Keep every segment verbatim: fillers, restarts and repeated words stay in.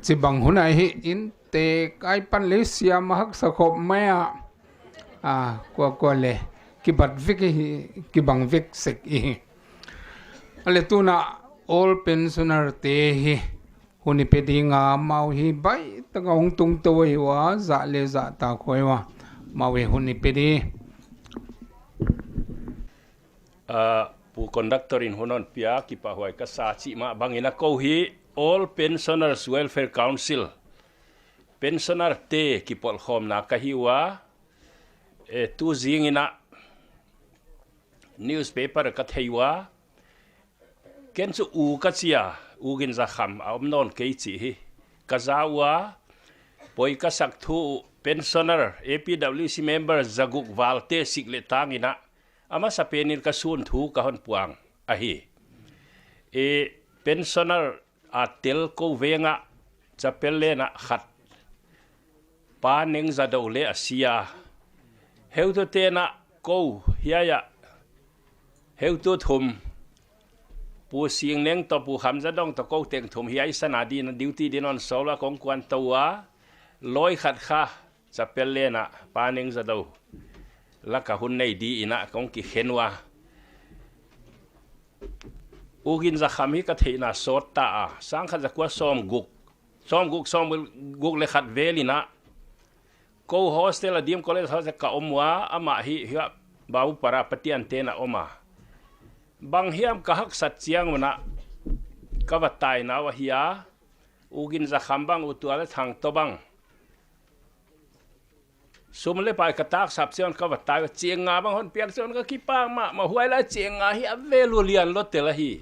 chibang hun ahi, inntek ahi pan leh siam a haksa khop mai a. A, kua kua leh kibat vek hi, kibang vek sek hi. A leh tuna all pensioner te hi hun i pe ding a, amau hi baih taka hong tungtou ahi ua, zah leh zahtak huai ua, amau hi hun i pe di. Ah, Pu Conductor in hun hon pia, kipahhuai ka sa chih mah bangin a, kou hi All Pensioners Welfare Council, pensioner te kipawlkhawmna ka hi ua, eh, tu zingin a newspaper ka thei ua, ken chu U ka chi a, U Ginzakham a om nawn kei chih hi ka za ua, poi ka sak thu uh, pensioner, A P W C member zaguk val te sik leh tangin a, a masapen in ka sun thu ka hon puang ahi. E, pensioner a tel kou veng a, chapel len a khat, Pa Neng Zadou leh a si a. Heutute'n a kou hiai a, heutu thum, Pu Sing Neng toh Pu Kham Za Dong toh kou teng thum hiai san a din a duty din hon sawl a, kong kuantou ua, lawi khat kha chapel len a Pa Neng Zadou laka hun nei di in a kong kikhen ua. U Ginzakham hi ka theihna sawt ta a, sangkhat zakua sawmguk, sawmguk, sawmguk leh khat vel in a, kou hostel a, D M College hostel ka om ua, amah hi, hi a, Bau Para Patian te'n a om a. Bang hiam ka haksat chiang un a, ka va taina uh ahi a, U Ginzakham bang, U Tual leh Thang toh bang, sum leh pai ka taksap chiang un ka va tai ua, cheng nga bang hon piak chiang un ka kipak mahmah, huai lai cheng nga hi a value lian lou tel ahi.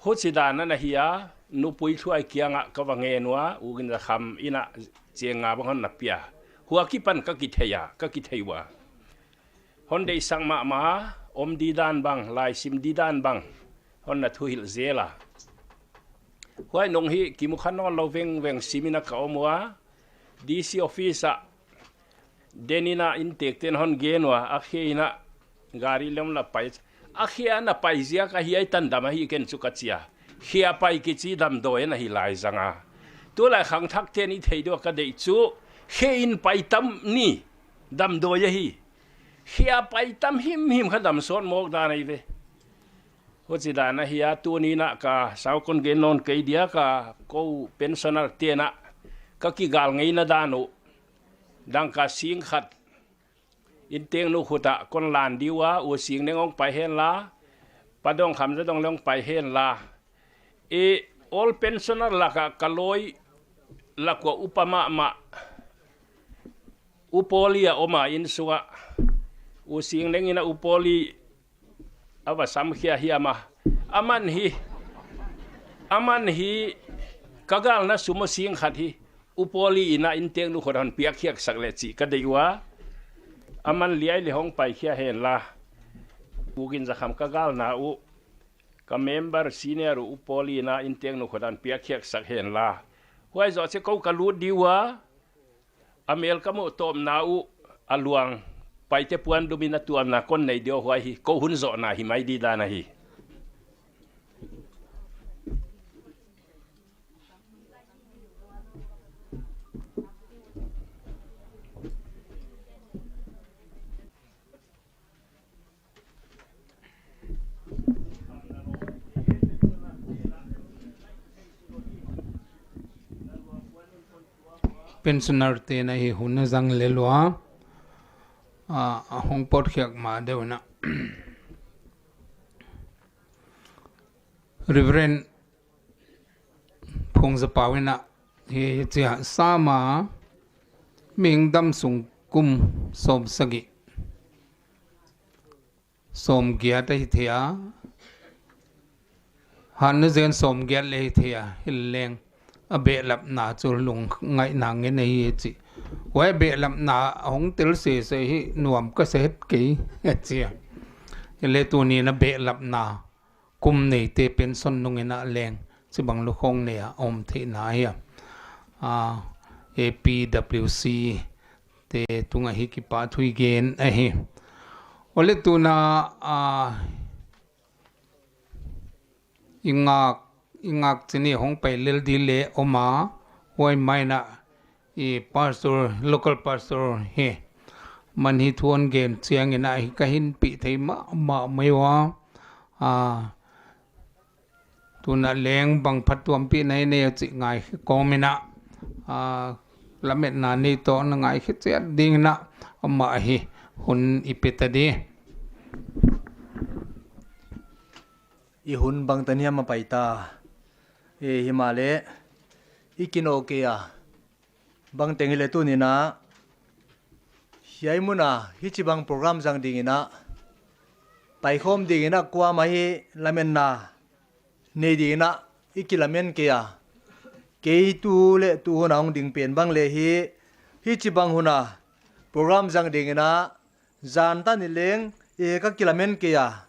Huchidan a na hi a, nupui thu ai kiang a ka va ngen ua, U Ginzakham in a cheng nga bang hon na pia. Huai akipan ka kithei a, ka kithei ua. Hon deihsak mahmah, om di dan bang, laisim di dan bang, hon na thuhilh zel a. Huai nung hi kimu kha nawn lou vengveng sim in a ka om ua, D C office a den in a inntek te'n hon gen ua, a khe in a gari lem la pai. A khe a na pai ziak a hiai tan dam ahi ken chu ka chi a. Khe a pai kichi damdawi ana hi lai zang a. Tulai khangthak te'n i thei deuh a ka deih chu, khe in pai tam ni damdawi ahi. Khe a pai tam himhim kha dam sawt mawk dan ahi ve. Huchidan ahi a, tuni'n a ka sau kon gen nawn kei dia, ka kou pensioner te'n a ka kigal ngeina dan uh, dangka sing khat, innteng nu khut a kon lan di ua, U Sing Neng hong pai hen la, Pa Dong Kham Za Dong leng hong pai hen la. E, all pensioner laka ka lawi lak ua upa mahmah, U Pawli a om a, innsung a. U Sing Neng in a U Pawli a va samkhia hiam a. Aman hi, aman hi ka galna sum uh sing khat hi U Pawli in a innteng nu khut a hon piak khiaksak leh chih ka deih ua. Aman liai leh hong pai khia hen la. U Ginzakham ka galna uh, ka member senior uh U Pawli in a innteng nu khut a hon piak khiaksak hen la. Huai zoh chiang kou ka lut di ua. A mel ka muh tawpna uh, a luang, Paite puandum in a tuamna kon nei di uh, huai hi kou hun zohna hi mai di dan ahi. Pensioner te'n a hi hun a zang lel ua, a, a hong pawt khiak ma deuh na. Reverend Phung Za Pau in a hi, hi chia sama, mihing dam sung kum sawmsagih, sawmgiat ahi thei a, hatna zen sawmgiat leh hi thei a, hi leng a behlapna chu lungngaihna ngen ahi chi. Huai behlapna hong tel sese hi nuam ka sa het kei a chia. Hi leh tuni'n a behlapna kum neite pension nung in a leng chibang lukhong nei a om theihna hi a, a, A P W C te tung a hi kipahthu i gen ahi. Huai leh tuna, a, i ngak i ngak chih ni hong pai lel di le om a, huai mai in a i pastor, local pastor hi man hi thu hon gen chiangin a hi ka hinpih thei mahmah mai ua. A, tuna leng bang phattuampihna i nei chih ngai kawm in a, a, lametna nei toh na ngaikhe chiat dingin a, amah hi hun i pe ta di. I hun bangtan hiam a pai ta. E, himahleh i kino kei a. Bangteng hileh tuni'n a, hiai mun a hichibang program zang dingin a, paikhawm dingin a kuamah hi lametna nei dingin a i kilamen kei a. Kei tu leh tu hun a hong ding pen bang leh hi, hichibang hun a program zang dingin a, zan tan in leng, e, ka kilamen kei a.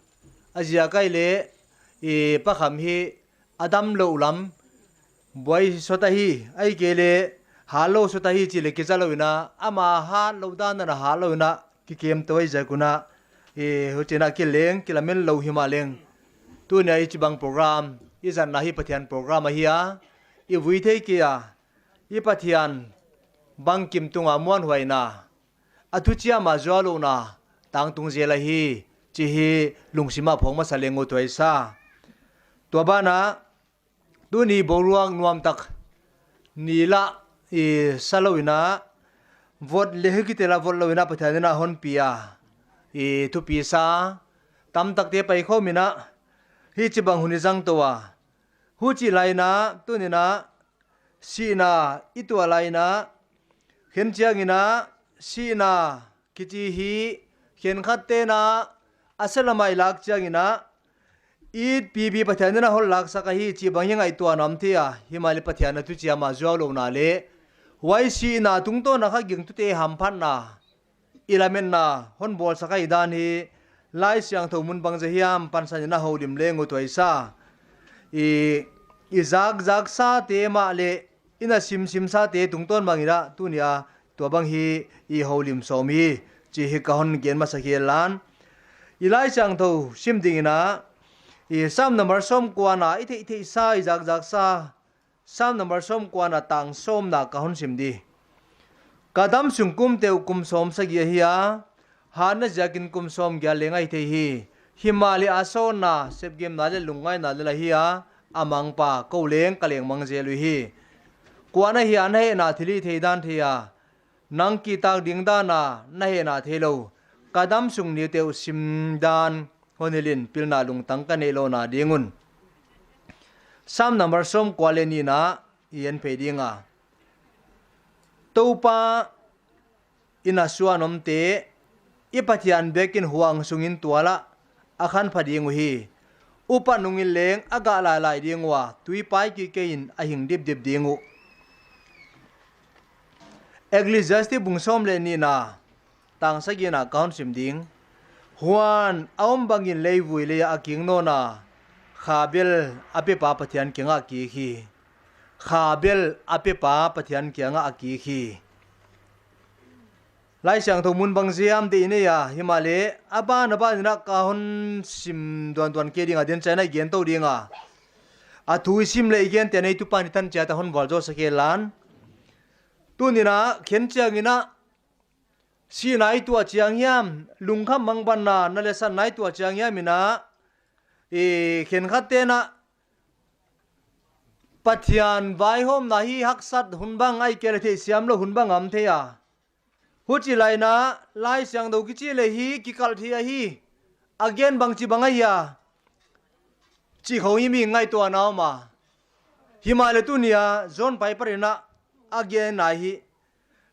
A ziak ahihleh, e, Pa Kham hi a damlouh lam buai sawt ahi, ahihkeileh hatlou sawt ahi chih leh kiza lou in a, ama hatlou dan a hatlou in a kikem tou ahi ziak un a, e, huchi'n a kei leng kilamen lou himahleh, tuni a hichibang program, i zanna hi Pathian program ahi a, i vui thei kei a, i Pathian bangkim tunga muanhuaina, a thuchiam a zuaulouhna tangtung zel ahi chih hi lungsim a phawk masa leng ut huai sa. Tua ban ah, tuni boruak nuamtak ni lah i sa lou in a, vot leh hi kitel a vot lou in a Pathian in a hon pi a, i thupi sa tamtakte paikhawm in a, hichibang hun i zang tou a. Huchi lai in a, tuni'n a, sihna i tuah lai in a, khenchiang in a, sihna kichi hi khenkhatte'n a, a sela mai lak chiang in a, it pipi Pathian in a hon laksak ahi chibang hi ngaihtuah nuam thei a, himahleh Pathian a thuchiam a zuaulouhna leh huai sihna tungtawn a kha gingtute hamphatna i lametna hon bawlsak ahi dan hi Laisiangthou mun bang zia hiam pansan in a houlim leng ut huai sa. I, i zakzak sate mahleh, i na simsim sate tungtawn bang in a, tuni a tua bang hi i houlim sawm hi chih hi ka hon gen masa kei lan. I Laisiangthou sim dingin a, i Sam number sawmkua na i theihtheih sa, i zakzak sa, Sam number sawmkua na tang sawmna ka hon sim di. Ka damsung kum teuh kum sawmsagih ahi a, hatna ziakin kum sawmgiat leng ahi thei hi. Himahleh a sawtna, sepgimna leh lungngaihna lel ahi a, a mangpa kou leng ka leng mang zel uhi. Kua'n ahia na hehna thilhihthei dan thei a, nang kihtak ding dan a na hehna theilou, ka damsung niute uh sim dan hon hilh in, pilna lungtang ka neih louhna ding un. Sam number sawmkua leh nihna i en phei ding a. Toupa in a suan omte, i Pathian biakin huang sungin tual ah a khanpha ding uhi. Upa nungin leng a gah lailai ding ua, tuipai kikei in a hing dipdip ding uh. Ecclesiastes bung sawm leh nihna, tang sagihna ka hon sim ding. Huan a om bangin leivui lei ah a kik nawn a, kha bel a pepa Pathian kiangah a kik hi. Kha bel a pepa Pathian kiangah a kik hi. Laisiangthou mun bang zia hiam deih i nei a, himahleh a ban a ban in a ka hon sim duanduan kei ding a, den chiang in a i gen tou ding a. A thu i sim leh i gente nei tupa ni tan chiat a hon vualzawl sak kei lan. Tuni'n a khenchiang in a, sihna i tuah chiang hiam, lungkham mangbanna, na leh sanna i tuah chiang hiam in a, i khenkhatte'n a, Pathian vaihawmna hi haksat hun bang ahihkeileh theihsiam lou hun bang om thei a. Huchi lai in a, Laisiangthou kichi leh hi kikalh thei ahi. A gen bangchibang ahia, chih khawng i mi ngaihtuahna om a. Himahleh tuni a John Piper in a a gen ahi.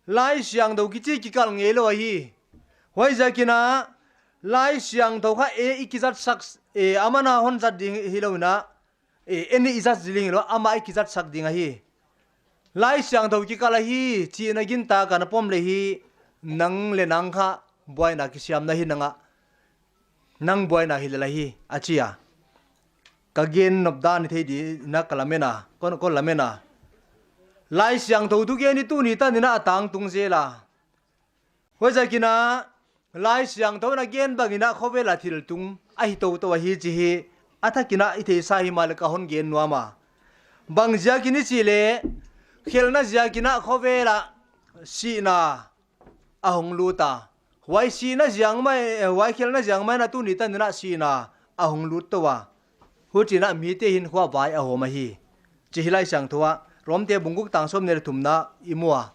Laisiangthou kichi kikalh ngeilou ahi. Huaiziakin a, Laisiangthou kha ei i kizatsak, e, aman a hon zat ding hilou in a, e, ei i zat zel ding hilou, amah i kizatsak ding ahi. Laisiangthou kikalh ahi chih na gintak a na pom leh hi, nang leh nang kha buaina kisiamna hi nang a, nang buaina hi lel ahi, a chi a. Ka gen nop dan i thei ding in a ka lamen a, kon, kon lamen a. Laisiangthou thugen hi tuni tan in a a tangtung zel a. Huaiziakin a, Laisiangthou in a gen bangin a khovel a thil tung ahi toutou ahi chih hi a thak in a i theisa himahleh ka hon gen nuam a. Bang ziakin i chih leh, khelhna ziakin a khovel ah sihna a hong lut a. Huai sihna ziak mai, eh, huai khelhna ziak mai in a tuni tan in a sihna a hong lut tou a. Huchiin a mite hinkhua vai a hawm ahi, chih Laisiangthou ah Romte bung guk tang sawmnih leh thumna i mu a.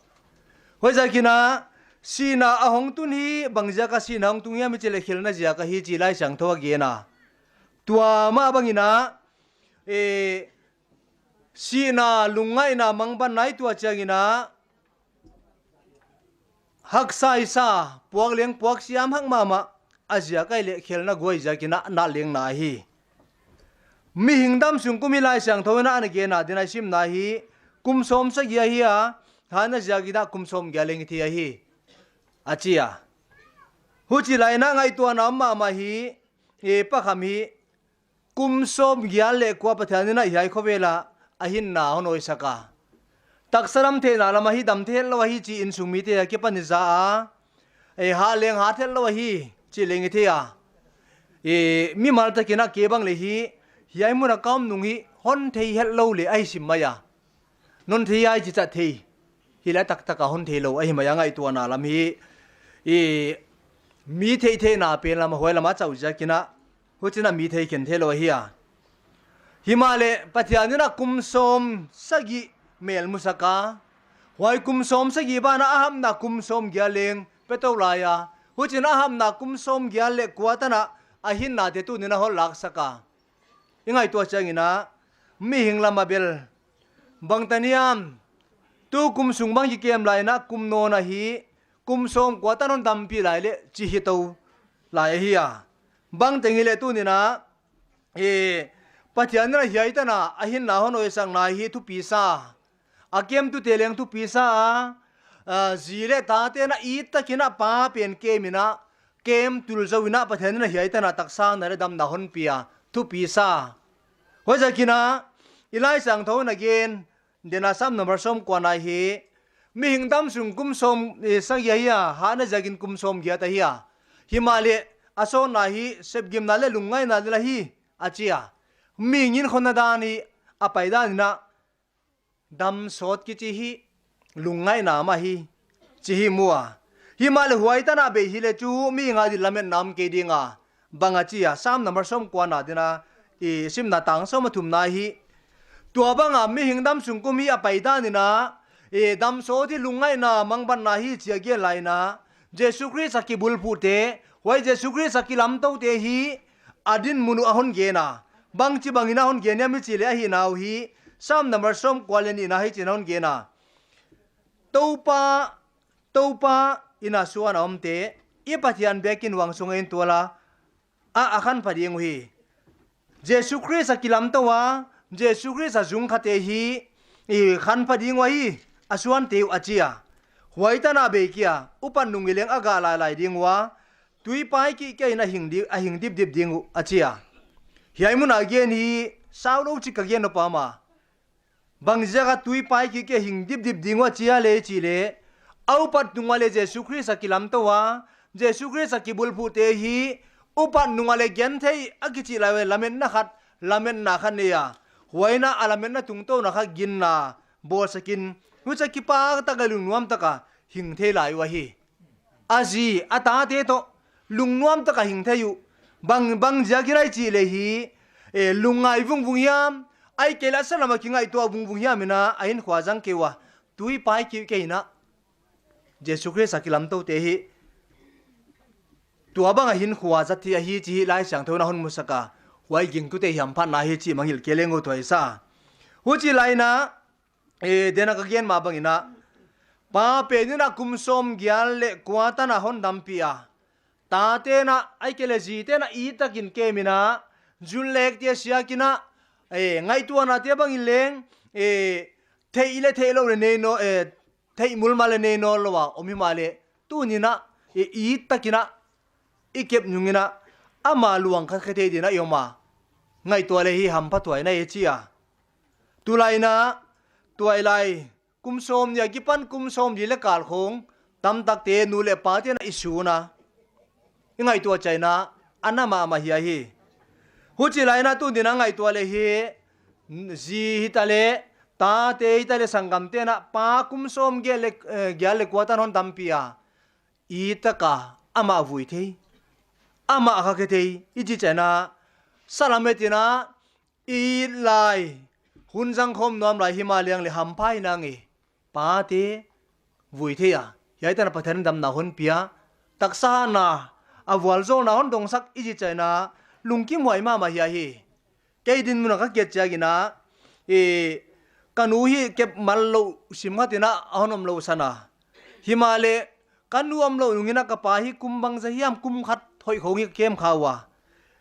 Huaiziakin a sihna a hong tun hi, bang ziak a sihna hong tung hiam i chih leh khelhna ziak ahi chih Laisiangthou a gen a. Tua mah bangin a, eh, sihna lungngaihna mangbanna i tuah chiangin a, haksa i sa, puak leng puak siam hak mahmah, a ziak ahih leh khelhna guai ziakin a na leng na hi. Mihing damsung kum hi Laisiangthou in a ana gen a, din a i simna hi, kum sawmsagih ahi a, hatna ziakin a kum sawmgiat leng i thei ahi, a chi a. Huchi lai in a ngaihtuahna om mahmah hi, eh, Pa Kham hi, kum sawmgiat leh kua Pathian in a hiai khovel ah a hinna hon hawisak a. Taksa dam theihna lam ah hi dam thei hetlou ahi chi, innsung mite akipan i za a. Eh, hat leng hat hetlou ahi chi leng i thei a. Eh, mimal takin a kei bang leh hi, hiai mun a ka om nung hi hon thei hetlou leh ahi sim mai a. Non thei ai chi chat thei. Hi leh taktak a hon theilou ahi mai a, ngaihtuahna lam hi. Eh, mi theihtheihna pen lam a, huai lam a chauh ziakin a, huchiin a mi thei khen theilou ahi a. Himahleh Pathian in a kum sawmsagih mel musak a. Huai kum sawmsagih ban ah a hamna kum sawmgiat leng pe tou lai a. Huchiin a hamna kum sawmgiat leh kua tan ah a hinnate tuni in a hon laksak a. I ngaihtuah chiangin a, mihing lam a bel, bangtan hiam, tu kum sung bang kikem lai in a kum nawn ahi, kum sawmkua tan hon dampih lai leh chi hi tou lai ahi a. Bangteng hileh tuni in a, eh, Pathian in a hiai tan a a hinna hon hawisakna hi thupi sa. A kemtute leng thupi sa a, ah, zi leh tate'n a it takin a pa pen kem in a, kem tul zou in a Pathian in a hiai tan a taksana leh damna hon pia, thupi sa. Huaiziakin a, i Laisiangthou in a gen, din a Sam number sawmkuana hi, mihing damsung kum sawm, eh, sagih ahi a, hatna ziakin kum sawmgiat ahi a. Himahleh, a sawtna hi, sepgimna leh lungngaihna lel ahi, a chi a. Mihing in khonna dan hi, a paidan in a, dam sawt kichi hi, lungngaihna mah hi, chi hi mu a. Himahleh huai tan a bei hileh chu mihing a ding lametna om kei ding a. Bang a chi a, Sam number sawmkuana din a, i simna tang sawm a thumna hi. Tua bang a mihing damsung kum hi a paidan in a, i dam sawt hi lungngaihna mangbanna hi chi a gen lai in a, Jesu Khrist a kibulphuhte, huai Jesu Khrist a kilamtoute hi, a dinmun uh a hon gen a. Bangchibang in a hon gen hiam i chih leh ahihna uh hi, Sam number sawmkua leh nihna hichi'n a hon gen a. Toupa, Toupa in a suan a omte, i Pathian biakin huang sung ah intual a, a, a khanpha ding uhi. Jesu Khrist a kilamtou a, Jesu Khrist a zung khate hi, i khanpha ding uhi, a suante uh a chi a. Huai tan a bei kia, upat nung i leng a gah lailai ding ua, tuipai kihkei in a hing di-, a hing dipdip ding uh a chi a. Hiai mun a gen hi, saulou chik ka gen nop a mah. Bang ziak a tuipai kihkei hing dipdip ding ua chi a leh chih leh, a upat nung a leh Jesu Khrist a kilamtou a, Jesu Khrist a kibulphuhte hi, upat nung a leh genthei a kichih lai ua lametna khat, lametna khat nei a. Huai in a lametna tungtawn a kha ginna bawlsak in, huchia kipak tak a lungnuam tak a hing thei lai uhi. A zi, a tate toh, lungnuam tak a hing thei uh. Bang, bang ziakin i chih leh hi, eh, lungngai vungvung hiam, ahihkeileh a sa lam a kingaihtuah vungvung hiam in a, a hinkhua zang kei ua. Tuipai kihkei in a, Jesu Khrist a kilamtoute hi, tua bang a hinkhua zat hi ahi chih hi Laisiangthou in a hon musak a. Huai gingtute hi hamphatna hi chih mangngilh kei leng uh thupi sa. Huchi lai in a, eh, din a ka gen mah bang in a, pa pen in a kum sawmgiat leh kua tan a hon dampih a. Tate'n a, ahihkeileh zite'n a it takin kem in a, zunlekte siak in a, eh, ngaihtuahnate bang in leng, eh, theih leh theih lou leh nei nawn, eh, theih mulmul leh nei nawnlou a om himahleh, tuni in a, eh, it takin a, i kep nung in a, ama luang khat khe thei din a i om a. Ngaihtuah leh hi hampha tuai na e chi a. Tulai in a, tuailai, kum sawmnih a kipan kum sawmli leh kal khong, tamtakte nu leh pate'n a i sun a. I ngaihtuah chiangin a, a na mahmah hi ahi. Huchi lai in a tuni in a ngaihtuah leh hi, Zi hitaleh, tate hitaleh, sanggamte'n a pa kum sawm giat leh, eh, giat leh kua tan hon dampi a, i taka amah vui thei, amah kha khe thei i chih chiangin a, salam etin a, i lai, hun zang khawm nuam lai himahleh hampha i nang e, pate vui thei a, hiai tan a Pathian damna hon pia, taksa na, a vualzawlna hon dongsak i chih chiangin a, lungkimhuai mahmah hi ahi. Kei dinmun a ka et chiangin a, eh, ka nu hi kep mal lou sim khat in a hon om lou san a. Himahleh, ka nu om lou nungin a ka pa hi kum bangzah hiam kum khat hoih khong hi ka kem kha ua.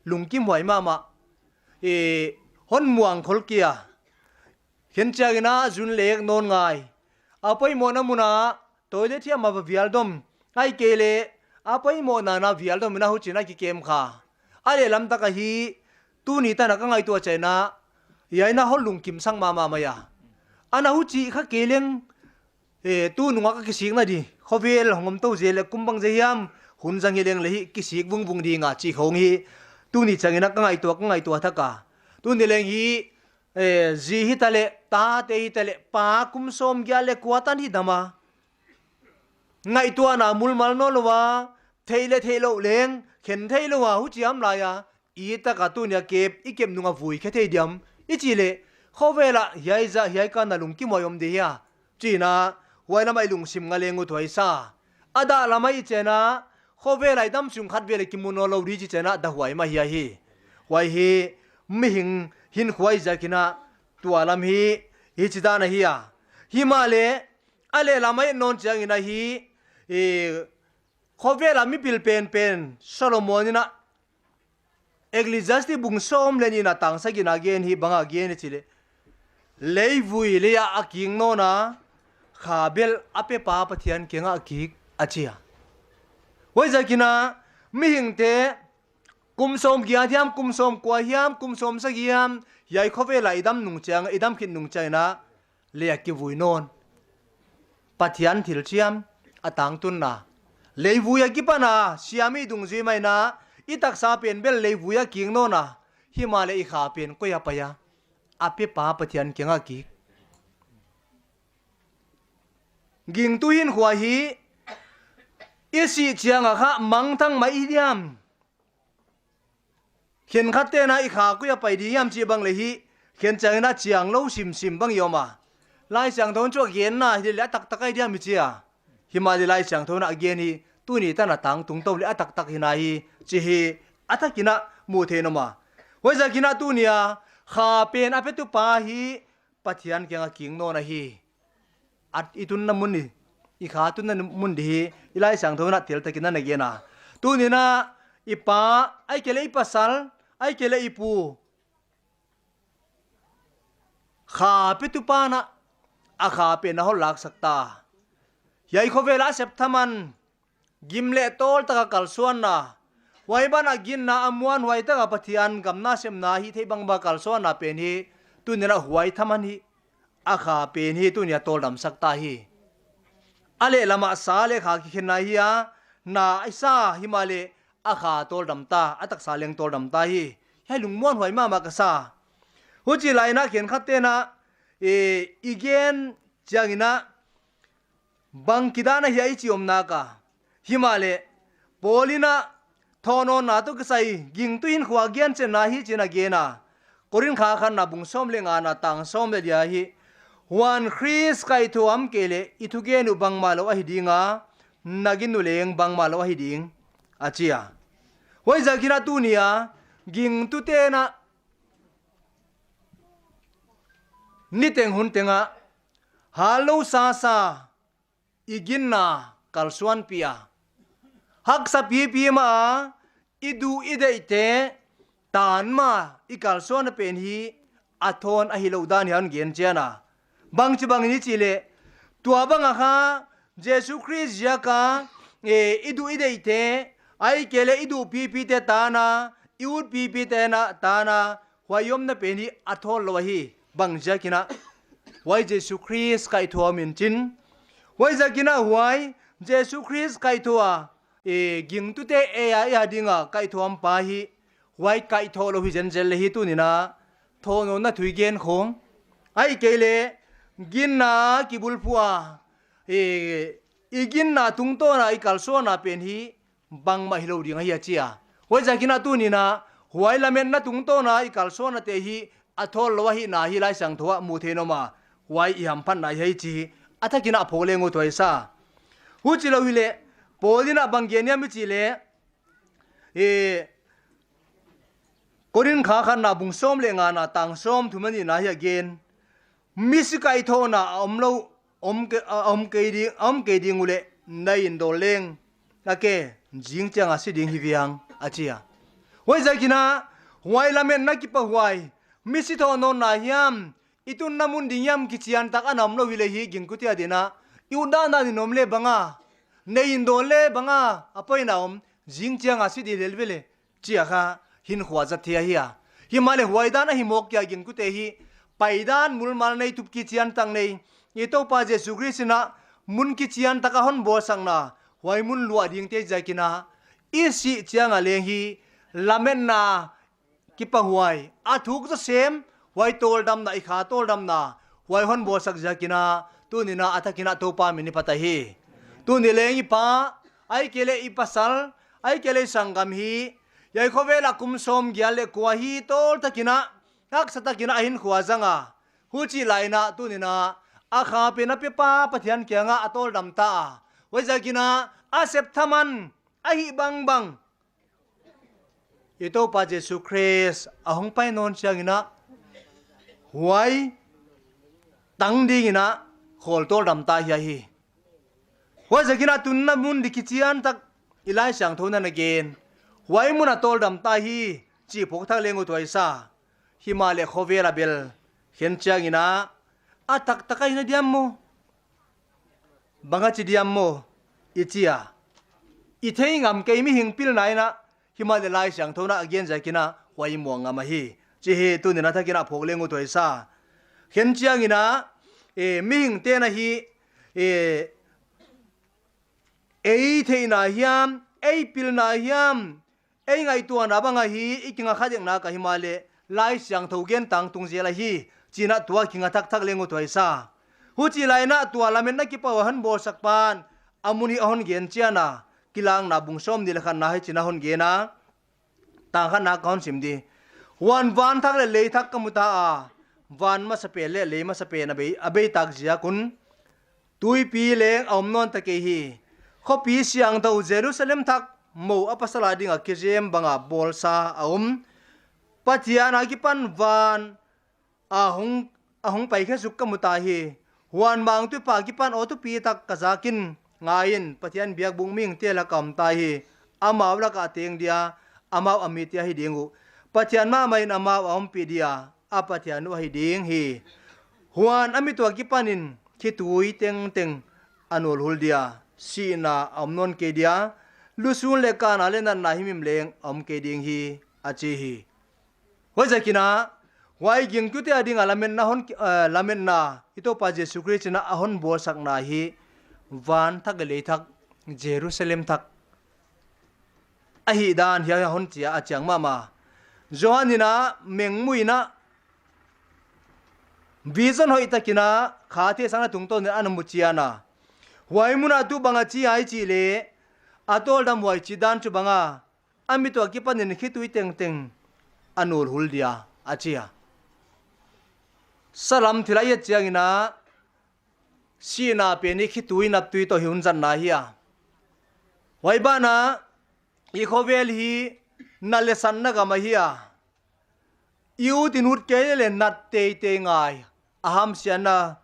Lungkimhuai mahmah. Eh, hon muang khol kei a. Khenchiangin a zun lek nawn ngai. A poimohna mun a toilet hiam a va vial dom. Ahihkeileh a poimohna na vial dom in a huchi'n a kikem kha. A lehlam tak ahi, tuni tan a ka ngaihtuah chiangin a, hiai in a hon lungkimsak mahmah mai a. Ana huchi kha kei leng, eh, tunung a ka kisikna di. Khovel hong om tou zel leh kum bangzah hiam, hun zang hi leng leh hi kisik vungvung ding a chih khong hi. Tuni chiangin a ka ngaihtuah, ka ngaihtuah thak a. Tuni leng hi, eh, zi hitaleh, tate hitaleh, pa kum sawm giat leh kua tan hi dam a. Ngaihtuahna mulmal nawn lou a, theih leh theih louh leng, khen theih lou a, huchi a om lai a, i taka tuni a kep, i kep nung a vui khe thei diam, i chih leh, khovel a hiai zah, hiai kan a lungkimhuai om di hia, chi'n a, huai lam ah i lungsim nga leng uthuai sa. A dah lam ah i chiangin a, khovel a i dam sung khat vei leh kimu nawn lou di chih chiangin a, dahhuai mah hi ahi. Huai hi, mihing hinkhua i ziakin a, tua lam hi, hichi dan ahi a. Himahleh, a lehlam ah i et nawn chiangin a hi, eh, khovel a mipil penpen, Solomon in a, Ecclesiastes bung sawm leh nih na tang sagihna gen hi bang a gen i chih leh, leivui lei ah a kik nawn a, kha bel a pepa Pathian kiang ah a kik a chi a. Huaiziakin a, mihingte, kum sawm giat hiam, kum sawm kua hiam, kum sawm sagih hiam, hiai khovel a i dam nung chiang, i dam khit nung chiangin a, lei a kivui nawn. Pathian thil chiam, a tangtunna. Leivui akipan a, siam i dungzui mai in a, i taksa pen bel leivui a kik nawn a, himahleh i kha pen koi a pai a, a pepa Pathian kiang ah a kik. Gingtu hinkhua hi, i sih chiang a kha mangthang mai i diam. Khenkhatte'n a i kha koi a pai di hiam chih bang leh hi, khenchiangin a chiang lou simsim bang i om a. Laisiangthou in chu a genna hi leh a taktak ahi diam i chi a. Himahleh Laisiangthou in a gen hi, tuni tan a tangtung tou leh a taktak hi na hi, chih hi, a takin a mu thei nawn a. Huaiziakin a tuni a, kha pen a petupa hi, Pathian kiang a kik nawn ahi. At i tunna mun hi, i kha tunna mun di hi, i Laisiangthou in a tel takin a na gen a. Tuni in a, i pa, ahihkeileh i pasal, ahihkeileh i pu. Kha petupa'n a, a kha pen a hon laksak ta. Hiai khovel a sep thaman, gim leh tawl taka kalsuanna. Huai ban a ginna a muanhuai taka Pathian gam nasepna hihtheih bangbang kalsuanna pen hi, tuni in a huai thaman hi, a kha pen hi, tuni a tawldamsak ta hi. A lehlam ah sa leh kha kikhenna hi a, na i sa himahleh a kha tawldam ta, a taksa leng tawldam ta hi. Hiai lungmuanhuai mahmah ka sa. Huchi lai in a khenkhatte'n a, eh, i gen chiangin a, bangchidan ahia i chi om nak a. Himahleh, Paul in a thawhnawnna toh kisai, gingtu hinkhua genchetna hi chi'n a gen a. Korinth khatna bung sawm leh ngana tang sawm leh li ah hi. Huan Khrist kaihthoh a om kei leh, i thugen uh bangmah lou ahi ding a, na gin uh leng bangmah lou ahi ding, a chi a. Huaiziakin a tuni a, gingtute'n a, niteng hunteng a, hal lou sasa, i ginna kalsuanpih a. Haksa pipi mah a, i duh i deihte tan mah i kalsuanna pen hi a thawn ahi lou dan hi'n gen chian a. Bangchibang in i chih leh, tua bang a kha, Jesu Khrist ziak a, eh, i duh i deihte, ahihkeileh i duh pipite tan a, i ut pipite na tan a, huai omna pen hi a thawn lou ahi, bangziakin a. Huai Jesu Khrist kaihthoh a om in chin. Huaiziakin a huai Jesu Khrist kaihthoh a, eh, gingtute ei a, ei a ding a kaihthoh a om pa hi, huai kaihthoh lou hi zenzen leh hi tuni in a, thohnawnna thu i gen khong, ahihkeileh ginna kibulphuh a, i, i ginna tungtawn a i kalsuanna pen hi bangmah hilou ding ahi a chi a. Huaiziakin a tuni'n a, huai lametna tungtawn a i kalsuannate hi a thawl lou ahihna hi Laisiangthou ah muh theih in om a, huai i hamphatna ahi chi hi a thakin a phawk leng uthuai sa. Huchilou hileh, Paul in a bang gen hiam i chih leh, e, Korinth khatna bung sawm leh ngana tang sawmthum leh nihna hi a gen. Misi kaithohna a omlou, om kei, a om kei ding, a om kei ding uleh, na indawn leng, a ke, zing chiang a si ding hi viang, a chi a. Huaiziakin a, huai lametna kipahhuai, misi thohnawnna hiam, i tunna mun ding hiam kichiantak a na omlou hileh hi gingtute adin a, i utdandan in om leh bang a, na indawn leh bang a, a poimoh om, zing chiang a si di lel vele, chi a kha, hinkhua zat thei ahi a. Himahleh huai dan ahi mawk kia gingtute hi, paidan mulmal nei tup kichiantak nei, i Toupa Jesu Khrist in a, mun kichiantak a hon bawlsakna, huai mun luah dingte ziakin a, i sih chiang a leng hi, lametna, kipahhuai, a thuk zaw sem, huai tawldamna, i kha tawldamna, huai hon bawlsak ziakin a, tuni'n a a thakin a Toupa min i phat ahi. Tuni leng i pa, ahihkeileh i pasal, ahihkeileh i sanggam hi, hiai khovel a kum sawmgiat leh kua hi tawltakin a, haksa takin a hinkhua zang a. Huchih laiin a tuni'n a, a kha pen a pepa Pathian kiang a a tawldam ta a. Huaiziakin a, a sep thaman, ahih bangbang. I Toupa Jesu Khrist a hong pai nawn chiangin a, huai tang dingin a, khawl tawldam ta hi ahi. Huaiziakin a tunna mun di kichiantak i Laisiangthou in a na gen. Huai mun a tawldam ta hi, chi phawk thak leng uthuai sa. Himahleh khovel a bel, khen chiangin a, a taktak a hihna diam maw. Bang a chi diam maw, i chi a. I thei ngam kei mihing pilna in a, himahleh Laisiangthou in a a gen ziakin a, huai i muang ngam ahi. Chi hi tuni'n a thakin a phawk leng uthuai sa. Khen chiangin a, e, mihingte'n a hi, e, ei theihna hiam, ei pilna hiam, ei ngaihtuahna bang a hi, i kinga kha dek nak a himahleh, Laisiangthou gen tangtung zel ahi, chi'n a tua kinga thakthak leng uthuai sa. Huchih laiin a tua lametna kipahhuai hon bawlsak pa'n, a mun hi a hon gen chian a, Kilakna bung sawmnih leh khatna hichi'n a hon gen a, tang khatna ka hon sim di. Huan van thak leh lei thak ka mu ta a, van masapen leh lei masapen a bei, a bei tak ziak un, tuipi leng a om nawn ta kei hi. Khopi siangthou Jerusalem thak, mou a pasal a ding a kizem bang a bawlsa a om. Pathian a kipan van a hong, a hong pai khe suk ka mu ta hi. Huan mangtupa kipan aw thupi tak ka zak in, ngai in, Pathian biakbuk mihingte lak a om ta hi. Amau lak a teng dia, amau a mite ahi ding uh. Pathian mahmah in amau a ompih dia, a Pathian uh ahi ding hi. Huan a mit ua kipan in, khitui tengteng a nulhul dia, sihna a om nawn kei dia, lusun leh kana leh natna himhim leng a om kei ding hi, a chi hi. Huaiziakin a, huai gingtute ading a lametna hon, eh, lametna, i Toupa Jesu Khrist in a a hon bawlsakna hi, van thak leh lei thak, Jerusalem thak ahihdan hiai a hon chi a, a chiang mahmah. Johan in a mengmui in a, vision hoihtakin a, kha theihsakna tungtawn in a na mu chian a. Huai mun a tuh bang a chi ai chih leh, a tawldam huai chih dan chu bang a, a mit ua kipan in khitui tengteng a nulhul dia, a chi a. Salam thil a et chiangin a, sihna pen hi khitui naptui toh hi hun zatna hi a. Huai ban a, i khovel hi, nat leh satna gam ahi a. I ut in ut kei leh nat teitei ngai, a hamsiatna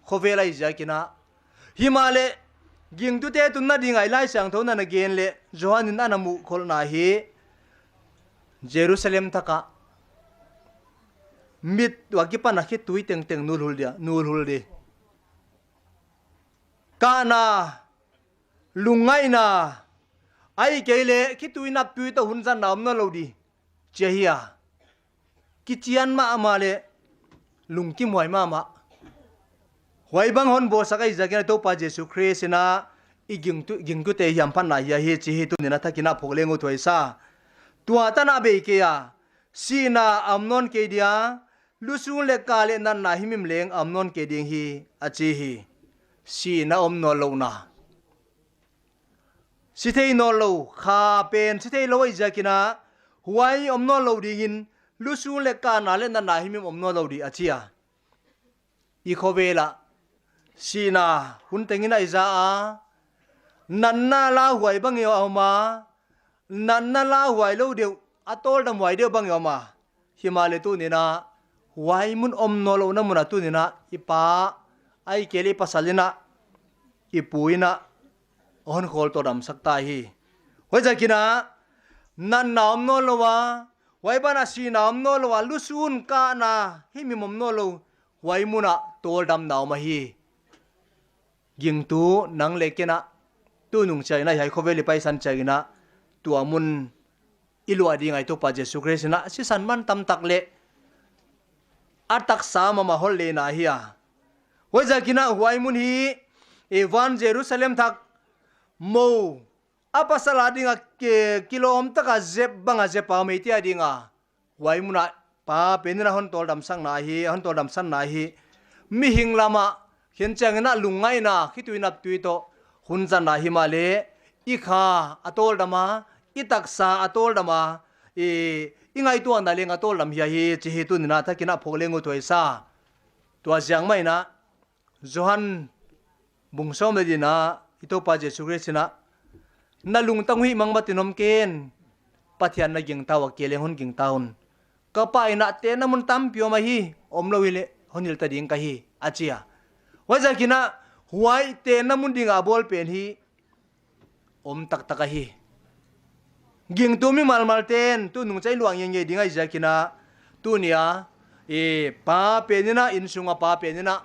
khovel ahi ziakin a. Himahleh, gingtute tunna ding a i Laisiangthou in a na gen leh, Johan in a na muh kholhna hi, Jerusalem thak a, mit ua kipan a khitui tengteng nulhul dia, nulhul di. Kana, lungngaihna, ahihkeileh khitui naptui toh hun zatna om nawn lou di, chi ahi a. Kichian mahmah leh, lungkimhuai mahmah. Huai bang hon bawlsak ahi ziakin a Toupa Jesu Khrist in a, i gingtu, gingtute hiam phatna hi ahi chi hi tuni'n a thakin a phawk leng uthuai sa. Tua tan a bei kei a, sihna a om nawn kei dia, lusun leh kah leh natna himhim leng a om nawn kei ding hi, a chi hi. Sihna om nawnlouhna, si thei nawnlou, kha pen si theilou ahih ziakin a, huai om nawnlou dingin, lusun leh kahna leh natna himhim om nawnlou ding a chi a. I khovel ah sihna hun tengin a i za a, natna lauhuai bang i om a, natna lauhuai lou deuh, a tawldam huai deuh bang i om a. Himahleh tuni'n a, huai mun om nawnlouhna mun ah tuni'n a, i pa, ahihkeileh i pasal in a, i pu in a, hon khawl tawldamsak ta hi. Huaiziakin a, natna om nawnlou a, huai banah sihna om nawnlou a, lusun kahna himhim om nawnlou, huai mun ah tawldamna om ahi. Gingtu nang leh ken a, tunung chiangin a, hiai khovel i paisan chiangin a, tua mun i luah ding a i Toupa Jesu Khrist in a, sisan man tamtak leh a taksa mahmah hon lehna hi a. Huaiziakin a huai mun hi, e, van Jerusalem thak mou, a pasal a ding a ke, kilawm tak a zep bang a zep a om ei, tua ding a. Huai mun ah Pa pen in a hon tawldamsakna hi, hon tawldamsanna hi. Mihing lam ah, khenchiangin a lungngaihna, khitui naptui toh hun zatna himahleh, i kha a tawldam a, i taksa a tawldam a, i, i ngaihtuahna leng a tawldam hi ahi, chih hi tuni'n a thakin a phawk leng uthuai sa. Tua ziak mah in a, Johan bung sawm leh li-na, i Toupa Jesu Khrist in a, na lungtang uh hihmang matin om ken, Pathian na gingta ua, kei leng hon gingta un. Ka Pa inn ah tenna mun tampi om ahi, omlou hileh hon hilh ta ding ka hi, a chi a. Huaiziakin a, huai tenna mun ding a bawl pen hi om taktak ahi. Gingtu mimal malte'n tunung chiang luah ngeingei ding ahih ziakin a, tuni a, e, Pa pen in a, insung a Pa pen in a,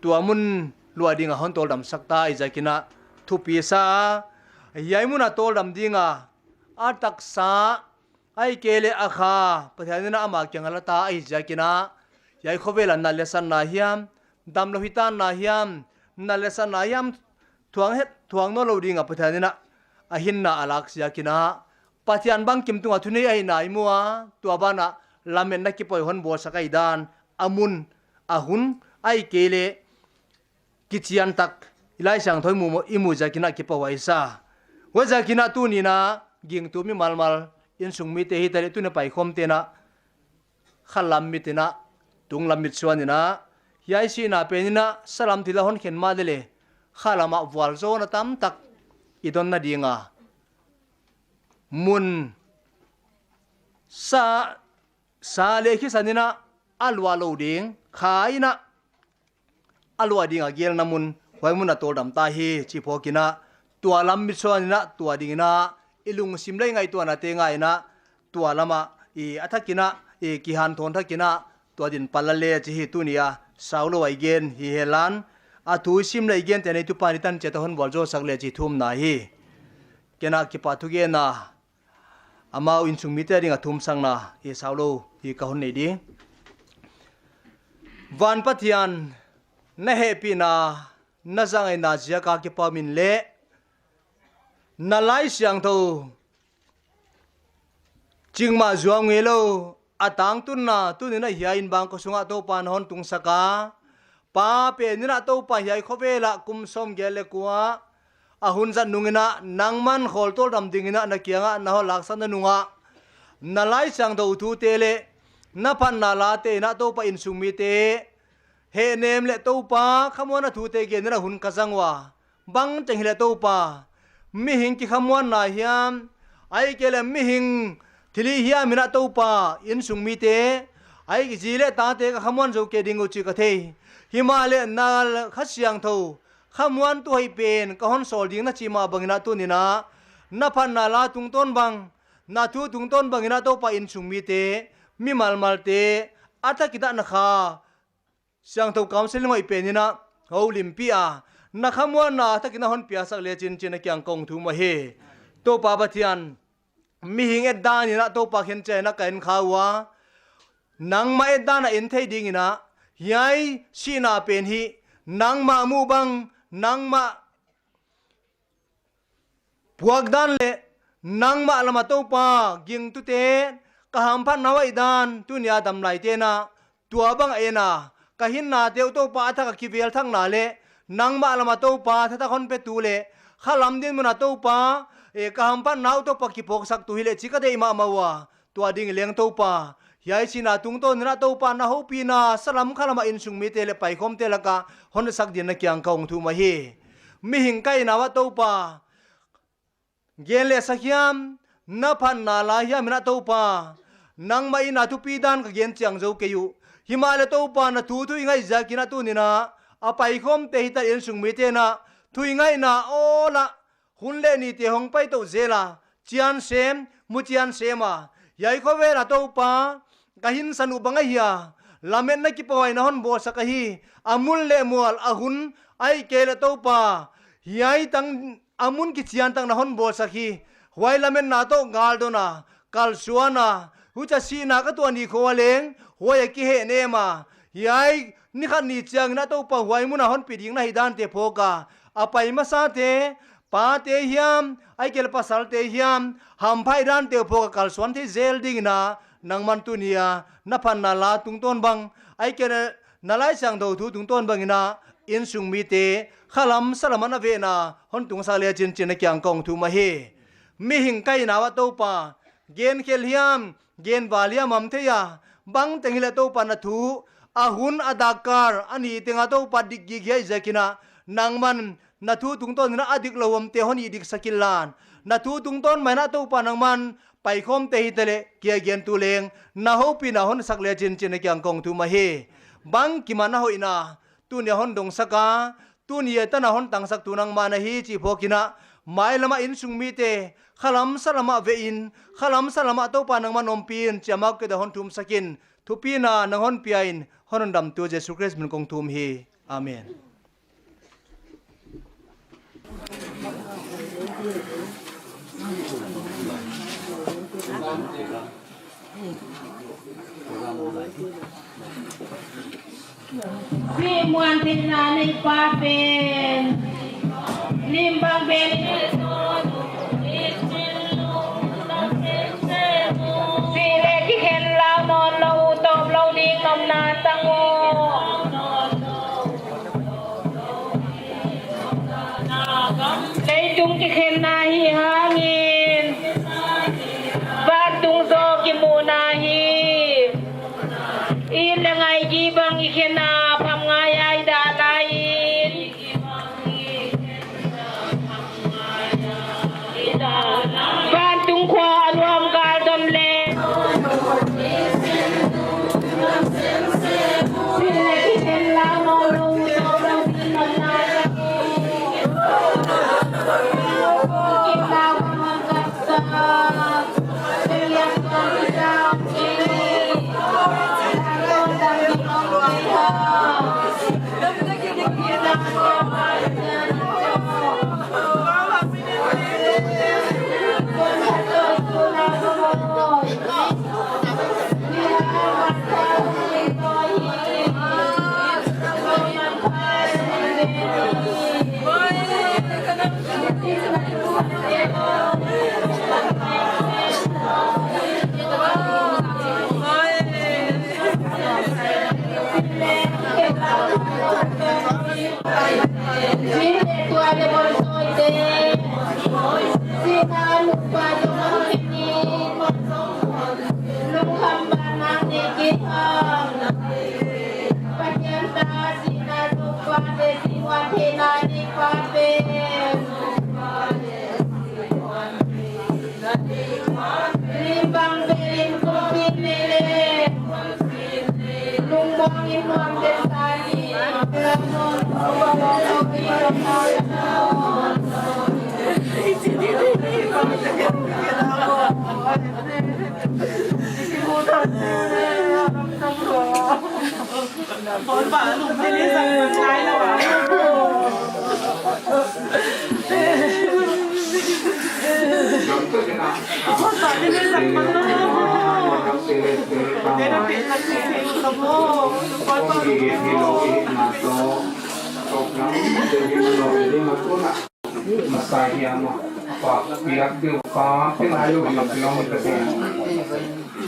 tua mun luah ding a hon tawldamsak ta ahih ziakin a, thupi sa a, hiai mun a tawldam ding a, a taksa, ahihkeileh a kha, Pathian in a ama kiang a la ta ahih ziakin a, hiai khovel a nat leh satna hiam, damlou hitanna hiam, nat leh satna hiam, thuang het, thuang nawnlou ding a Pathian in a, a hinna a lak ziakin a, Pathian bangkim tung a thunei ahihna i mu a, tua banah lametna kipahhuai hon bawlsak ahihdan, a mun, a hun, ahihkeileh kichian tak, i Laisiangthou i mu, i mu ziakin a kipahhuai sa. Huaiziakin a tuni'n a, gingtu mimal mal, insung mite hitaleh tuni paikhawmte'n a, khalam mit in a, tunglam mit suan in a, hiai sihna pen in a, salam thil a hon khen mahleh leh, khalam ah vualzawlna tamtak i donna ding a, mun, sa, sa leh khisan in a, a luah lou ding, kha in a, a luah ding a gelna mun, huai mun a tawldam ta hi, chih phawk in a, tua lam mit suan in a, tua ding in a, i lungsim leh i ngaihtuahnate ngai in a, tua lam ah, i a thakin a, i kihanthawn thakin a, tua din pal leh chih hi tuni a, saulou a i gen hi hen la, a thu i sim leh i gente nei tupa ni tan chiat a hon vualzawlsak leh chih thumna hi. Ken a kipahthu genna, amau insung mite a ding a thumsakna, i saulou, hi ka hon nei ding. Van Pathian, na hehpihna, na zangaihna ziak a kipahthu min leh, na Laisiangthou, ching mah zuau ngeilou, a tangtunna, tuni'n a hiai inbang kosung ah Toupa na hon tungsak a, Pa pen in a Toupa hiai khovel ah kum sawmgiat leh kua, a hun zat nung in a, nangman khawl tawldam ding in a, na kiang ah na hon laksakna nung a, na Laisiangthou thute leh, na phatna late in a Toupa insung mite, hehnem leh Toupa, khamuanna thute gen in a hun ka zang ua. Bangteng hileh Toupa, mihing kikhamuanna hiam, ahihkeileh mihing thilhih hiam in a Toupa, insung mite, ahihkeileh zi leh tate ka khamuan zou kei ding uh chih ka thei. Himahleh na Kha Siangthou, khamuantu hoih pen, ka hon sawl ding na chih mah bang in a tuni'n a, na phatna la tungtawn bang, na thu tungtawn bang in a Toupa insung mite, mimal malte, a thakin a na Kha Siangthou counseling hoih pen in a, houlimpih a, na khamuanna thakin a hon piaksak leh chin chih na kiang kong thum ahi. Toupa Pathian, mihing etdan in a Toupa khenchiang in a ka en kha ua, nangmah etdan a en thei ding in a, hiai sihna pen hi, nangmah muh bang, nangmah puakdan leh, nangmah lam a Toupa, gingtute, ka hamphatna uh ahihdan tuni a damlaite'n a tua bang a en a, ka hinnate uh Toupa a thak a kivel thakna leh nangmah lam a Toupa thatak hon petu leh khalam dinmun a Toupa, e, ka hamphatna uh Toupa kiphawksaktu hileh chi ka deih mahmah ua. Tua ding leng Toupa, hiai sihna tungtawn in a Toupa na houpihna salam khalam a innsung mite leh paikhawmte lak a hon sak dingin na kiang kong thum ahi. Mihing ka hihna uah Toupa, gen leh sak hiam, na phatna la hiam in a Toupa, nangmah in a thupi dan ka gen chiang zou kei uh. Himahleh Toupa na thu thu i ngaih ziakin a tuni'n a, a paikhawmte hitaleh innsung mite'n a thu i ngaihna awl a hun leh nite hong pai tou zel a, chian sem, mu chian sem a, hiai khovel a Toupa, ka hinsan uh bang ahia, lametna kipawi na hon bawlsak ahi, a mun leh mual a hun, ahihkeileh Toupa, hiai tang a mun kichian tak na hon bawlsak hi, huai lametna toh galdon a, kalsuan a, huchia sihna ka tuah ni khong a leng, huai a kihehnem a, hiai ni khat ni chiangin a Toupa huai mun a hon pi ding na hidante phawk a, a pai masate, pate hiam, ahihkeileh pasalte hiam, hamphatdante uh phawk a kalsuan thei zel dingin a, nangman tuni a, na phatna la tungtawn bang, ahihkeileh na Laisiangthou thu tungtawn bangin a, innsung mite, khalam salam a na vehna, hon tungsak lechin chi'n na kiang kong thum ahi. Mihing ka hihna uah Toupa, gen khel hiam, gen val hiam om thei a, bangteng hileh Toupa na thu, a hun a dak kal, a ni teng a Toupa dik gige ahih ziakin a, nangman, na thu tungtawn in a diklou omte hon hih dik sak inla. Na thu tungtawn mah in a Toupa nangman, paikhawmte hitaleh, kia gentu leng, na houpihna hon sak lechin chi'n na kiang kong thum ahi. Bangkim a na hoihna, tuni a hon dongsak a, tuni a tan a hon tangsaktu nangmah na hi chih phawkin a, mailam a innsung mite, khalam salam a vehin, khalam salam a Toupa nangman ompiin, chiamah kei a hon thumsak in, thupina nang hon pia in, hon hondamtu Jesu Khrist min kong thum hi. Amen. Simuan thei na nei pa pen. Lim bang pen. Si leh kikhen lau nawnlou, tawplou ding nopna tang uh. Leitung kikhenna hi hangin, vantung zaw kimuhna hi. It leh ngaih gibang i khen a, pham ngai a i dah lai in. Vantung khua a nuam kal dom leh.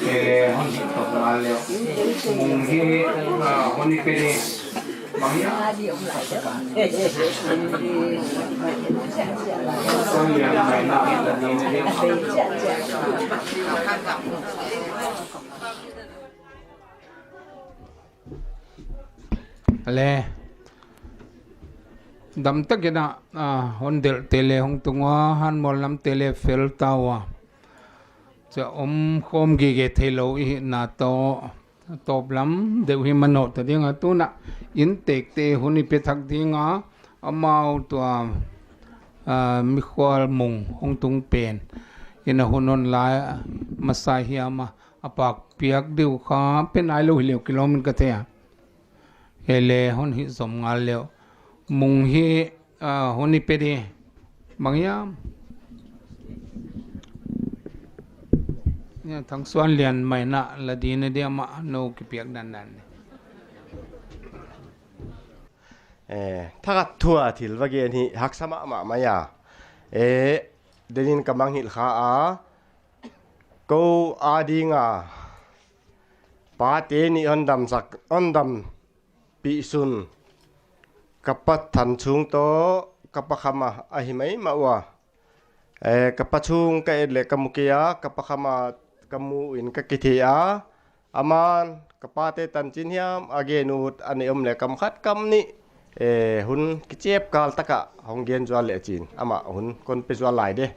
Eh, hon hih tok ngal leh. Mung hi, ah, hon i pe di. Bang hia? Suan lian mai na hita di. Le. Dam takin a, ah, hon delhte le hong tung ua, hanmual namte le fel ta ua. Chia om khawm gige theilou i hihna toh, tawp lam deuh hi manoh ta ding a, tuna inntekte hun i pe thak ding a, amau tua, ah, mikhual Mung hong tung pen in a hun hon la masa hiam a, a pak piak deuh kha pe nailou hileh kilawm in ka thei a. Hi le hon hih zom ngal leh. Mung hi, ah, hon i pe di. Bang hia? Nia, Thang Suan lian mai na la di na di, amah nou kipiak dandan. Eh, thakhat thu a thil va gen hi haksa mahmah mai a. Eh, denin ka mangngilh kha a. Kou a ding a, pate nih hon damsak, hon dampih sun, ka pa Thanchung toh ka pa Khama ahi maimah ua. Eh, ka pa Chung ka et leh ka mu kei a, ka pa Khama ka mu in ka kithei a. Aman ka pate tanchin hiam a gen ut a neih om leh kam khat kam nih, eh, hun kichep kal taka hong gen zual leh chin. Amah hun kon pe zual lai de.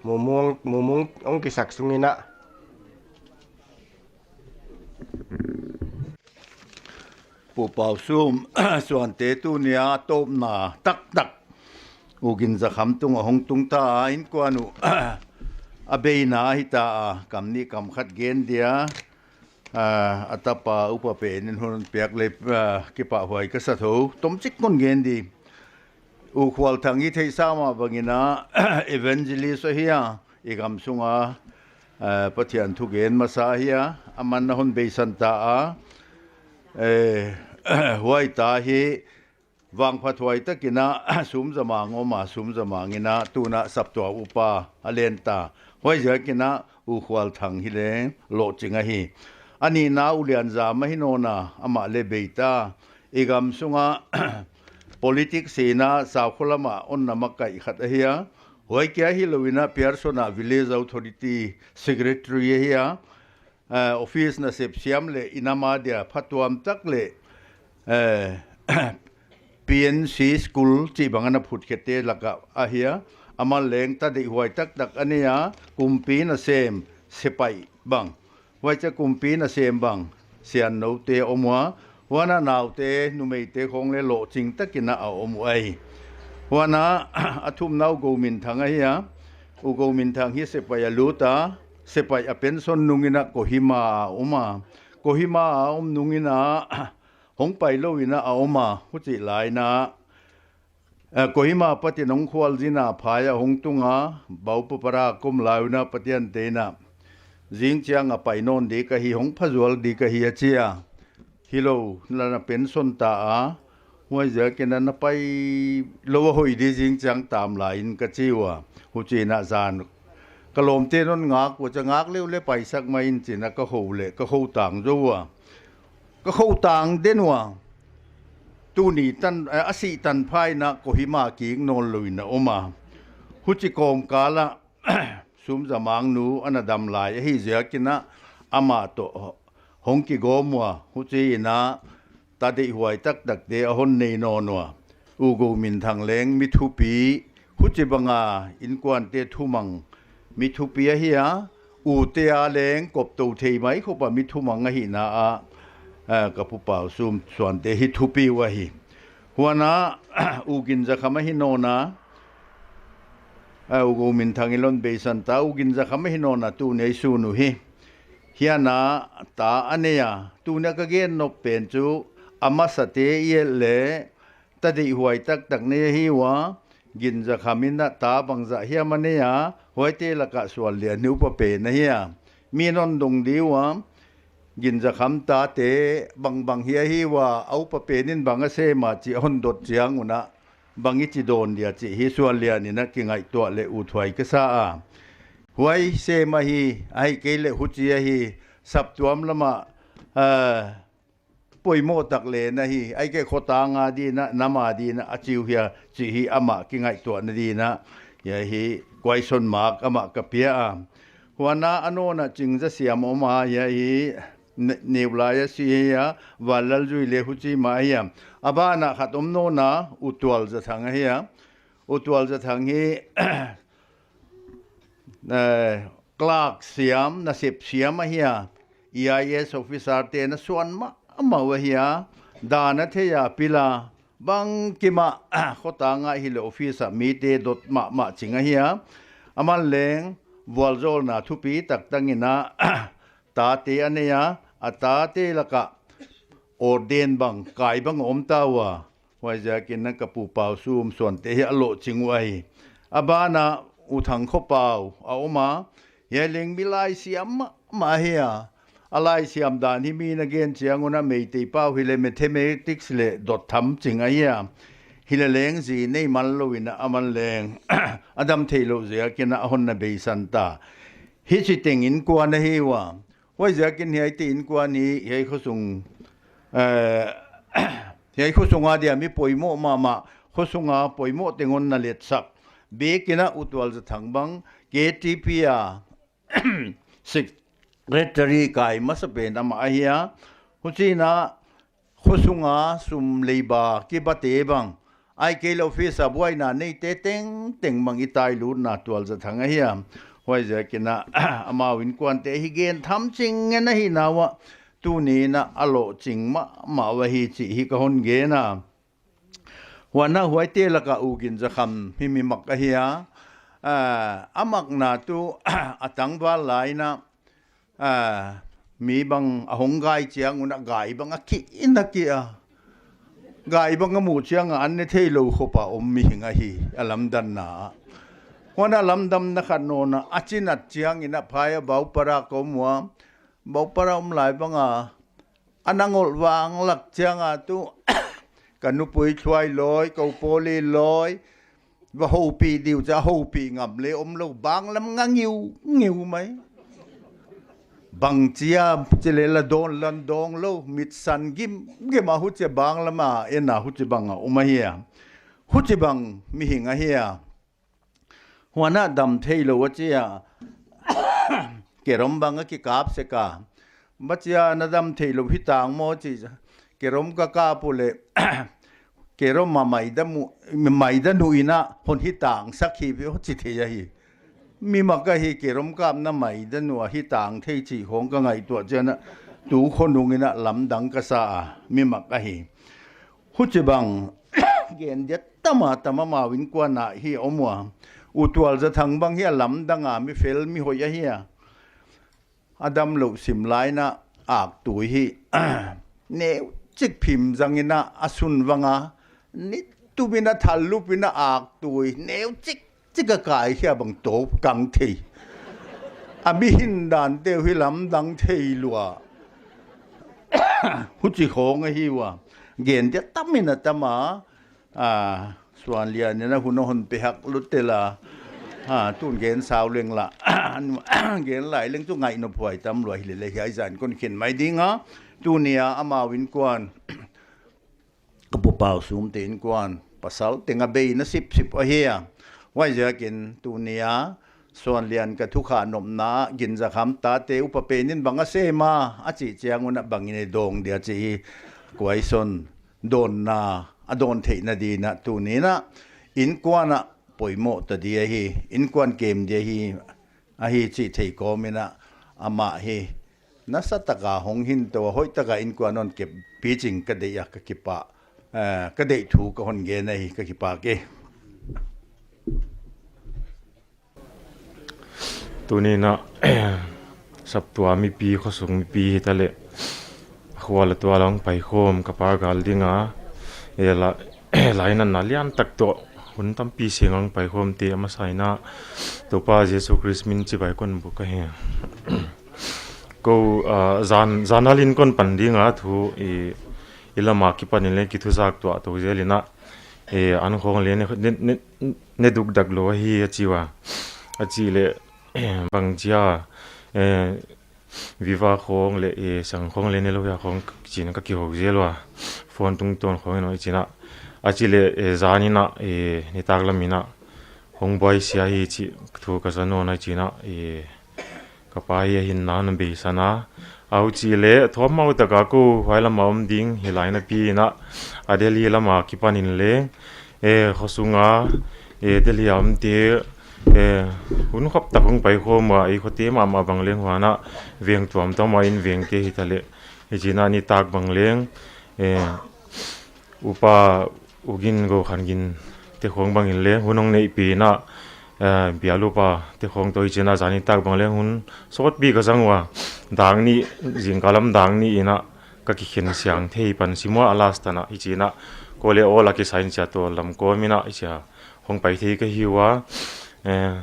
Mumung, mumung hong kisak sungin a. Pu Pau Sum, Suante tuni a tawpna taktak U Gin Za Kham tung a hong tung ta a, innkuan uh a beina hi ta a, kam nih kam khat gen dia. Ah, a tapa upa pen in hun piak leh, ah, kipahhuai ka sa thou. Tomchik kon gen di. U Khual Thang i theihsa mah bangin a, evangelist ahi a, i gam sunga, ah, Pathian thugen masa ahi a, aman a hon beisan ta a. Eh, huai ta hi, vangphathuai takin a, Sumzamang om a, Sumzamang in a, tuna saptuam upa a len ta. Huaiziakin a, U Khual Thang hi leng lohching ahi. A nihna U Lian Zam ahi nawn a, amah leng bei ta. I gam sunga, politics in a, Saukhuo lam a, hon na makaih khat ahi a. Huai kia hilou in a, Pearson a Village Authority Secretary ahi a. Eh, office nasep siam leh, i nam a dia phatuam tak leh, eh, P N C school chih bang ana phut khete laka ahi a, aman leng ta deihhuai taktak a nei a, kumpi nasem sepaih bang. Huaicha kumpi nasem bang, siannoute om ua, huan a naute, numeite khong leng lohching takin a om uh ahi. Huan a, a thumna U Go Min Thang ahi a, U Go Min Thang hi sepaih a lut a, sepaih a pension nungin a Kohima a om a. Kohima a om nungin a, hong pai lou in a om a, huchih lai in a. Eh, Kohima apat in hong khualzin a, phai a hong tung a, Baupapara kom lai un a Pathian te in a. Zingchiang a pai nawn di ka hi, hong pha zual di ka hi a chi a. Hilou, na na pension ta a, huaiziakin a na pai lou a hoih di zingchiang tam lai in ka chi ua, huchiin a zan. Ka lawmte'n hon ngak ua, cha ngak leuh leh paisak mai in chiin a ka khou leh, ka khou tang zou ua. Ka khou tang den ua. Tuni tan, eh, a sih tan pha in a Kohima kik nawn lou in a om a. Huchi kawmkal ah, Sumzamang nu ana dam lai ahi ziakin a, amah toh hong kigawm ua, huchiin a, ta deihhuai taktakte a hon nei nawn ua. U Go Min Thang leng mi thupi, huchibang a innkuante thumang mi thupi ahi a, ute a leng koptou thei mai khop a mi thumang ahihna ah, eh, ka Pu Pau Sum Suante hi thupi uh ahi. Huan a, U Gin Za Kham ahi nawn a, eh, U Go Min Thang in hon beisan ta, U Gin Za Kham ahi nawn a, tuni a i sun uh hi. Hiai a ta a nei a, tuni a ka gen nop pen chu, a masate i et leh, ta deihhuai taktak nei ahi ua, Gin Za Kham in a ta bangzah hiam a nei a, huaite laka Suan Lian hi upa pen ahi a. Mi'n hon dong di ua, Gin Za Kham tate bangbang hi ahi ua, a upa pen in bang a sem a chih hon dot chiang un a, bang i chi dawn dia chih hi Suan Lian in a kingaihtuah leh uthuai ka sa a. Huai sem ahi, ahihkeileh huchi ahi, saptuam lama, eh, poimoh tak leng ahi, ahihkeileh khotang a ding a, nam a ding a, a chi uh hia, chih hi amah kingaihtuahna ding a, hiai hi question mark amah ka pia a. Huan a nawn a Chingzasiam om a, hiai hi ne-, neu lai a si hi a, Vanlalzui leh huchi mah hi a. A ban a khat om nawn a, U Tualzathang ahi a. U Tualzathang hi, eh, clerk siam, nasep siam ahi a, E I S officer te'n a suan mahmah uh ahi a, dan a thei a pil a, bangkim a, khotang a hileh office a mite dot mahmah ching ahi a, aman leng vualzawlna thupi tak tang in a, tate a nei a, a tate laka ordain bang, kai bang om ta ua. Huaiziakin a ka Pu Pau Sum Suante hi a lohching uh ahi. A ban a U Thangkhopau a om a, hiai leng mi laisiam mahmah ahi a. A laisiam dan hi mi'n a gen chiang un a Meitei pau hileh mathematics leh dot tham ching ahi a. Hileleng zi nei man lou in a aman leng a dam theilou ziakin a hon na beisan ta. Hichi teng innkuan ahi ua. Huaiziakin hiaite innkuan hi, hiai khosung, eh, hiai khosung a dia mi poimoh mahmah, khosung a poimoh teng hon na letsak. Biakin a U Tualzathang bang, K T P a secretary kai masapen amah ahi a. Huchiin a khosung a sum leh pai kibate bang, ahihkeileh office a buaina neite tengteng bang i tailutna Tualzathang ahi a. Huaiziakin a, amau innkuante hi gen tham ching ngen ahihna ua, tuni'n a lohching mahmah uh ahi chih hi ka hon gen a. Huan a huaite laka U Ginzakham hi mi mak ahi a. Ah, a makna tuh a tangval lai in a, ah, mi bang a hong gai chiang un a gai bang a kih in a kih a. Gai bang a muh chiang a an ne theilou khop a om mihing ahi, a lamdanna. Huan a lamdamna khat nawn a, a chinat chiangin a phai a Baupara ka om ua. Baupara om lai bang a, a na ngolh vang lak chiang a tuh, ka nupui Thuailoi, ka u Pawliloi, va houpih diu chia houpih ngam leng omlou, banglam nga ngiu, ngiu mai. Bangchia chi leh la dawn lan dawng lou, mit san gim, gim a huchia banglam a, en a huchibang a om ahi a. Huchibang mihing ahi a. Huan a dam theilou a chi a. Kerom bang a kikap sek a. Bangchia na dam theilou hi tang maw chi. Kerom ka kap uleh. Kerom a maida mu, maida nu in a hon hi tang sak hi ve aw chi thei ahi. Mi mak ahi kerom kapna maida nu a hi tang thei chih khong ka ngaihtuah chiang a tu khonung in a lamdang ka sa a. Mi mak ahi. Huchibang gen dia tam a tam a amau innkuan a hi om ua. U Tualzathang bang hi a lamdang a mi fel mi hoih ahi a. A damlouh sim lai in a aktui hi neuchik phim zang in a a sun vang a. Ni tum in a thal lup in a aktui neuchik chik a kai khia bang tawp kang thei. A mi hin dante uh hi lamdang thei lua. Huchi khong ahi ua. Gen dia tam in a tam a. Ah, Suanlian in a hun a hon pe hak lut tel a. Ah, tun gen sau leng la. Gen lai leng chu ngaihna phuai tam lua hilele hiai zan kon khen mai ding a. Tuni a amau innkuan. Ka Pu Pau Sum te innkuan, pasal teng a bei na sipsip ahi a. Huaiziakin tuni a, Suanlian ka thukhak nopna, Ginzakham tate upa pen in bang a sem a, a chih chiang un a bang in i dawng dia chih hi, kuai son, dawnna, a dawn theihna ding in a tuni in a, innkuan a poimoh ta di ahi, innkuan kem di ahi, ahi chih thei kawm in a, amah hi, nasa taka hong hin tou a hoih taka innkuan hon kep pi ching ka deih a ka kipak, eh, ka deih thu ka hon gen ahi ka kipak e. Tuni in a, saptuam mipi, khosung mipi hita leh, khua leh tual a hong paikhawm ka pa gal ding a, e la, lainatna lian tak toh, hun tampi seng a hong paikhawm te a masa in a, Toupa Jesu Khrist min chibai kon buk ahi. Kou, ah, zan, zan a lin kon pan ding a thu i, i lam a kipan in leng kithuzak tuah tou zel in a, e, an khong leng ne, ne, ne, ne dukdak lou ahi a chi ua. A chih leh, bangchia, e, Viva khong leh, eh, sang khong leh ne lo ya khong chin ka kihou zel ua. Phone tungtawn khong in a chin a. A chi leh, eh, zan in a, eh, nitak lam in a. Hong buai sia hi chih thu ka zang nawn a chin a, eh, ka pa hi a hinna hon beisan a. Huchi leh, thawm mau tak a kou huai lam a om ding hi lai napi in a, a Delhi lam a kipan in leng, eh, khosung a, eh, Delhi a omte, eh, hun khop tak hong pai khawm ua, ei khote mahmah bang leng huan a, veng tuamtuam a in vengte hi ta leh, hi chin a nitak bang leng, eh, Upa U Gin, Go Khan Gin te khong bang in leng, hun hong neihpih in a, eh, bial upa te khong toh hi chin a zan nitak bang leng hun sawtpi ka zang ua, dang nih, zingkal lam dang nih in a, ka kikhen siang thei pan sim ua a last tan a, hi chin a, kou leh awl a kisain sia toh lam kawm in a, hi sia hong pai thei ka hi ua, eh,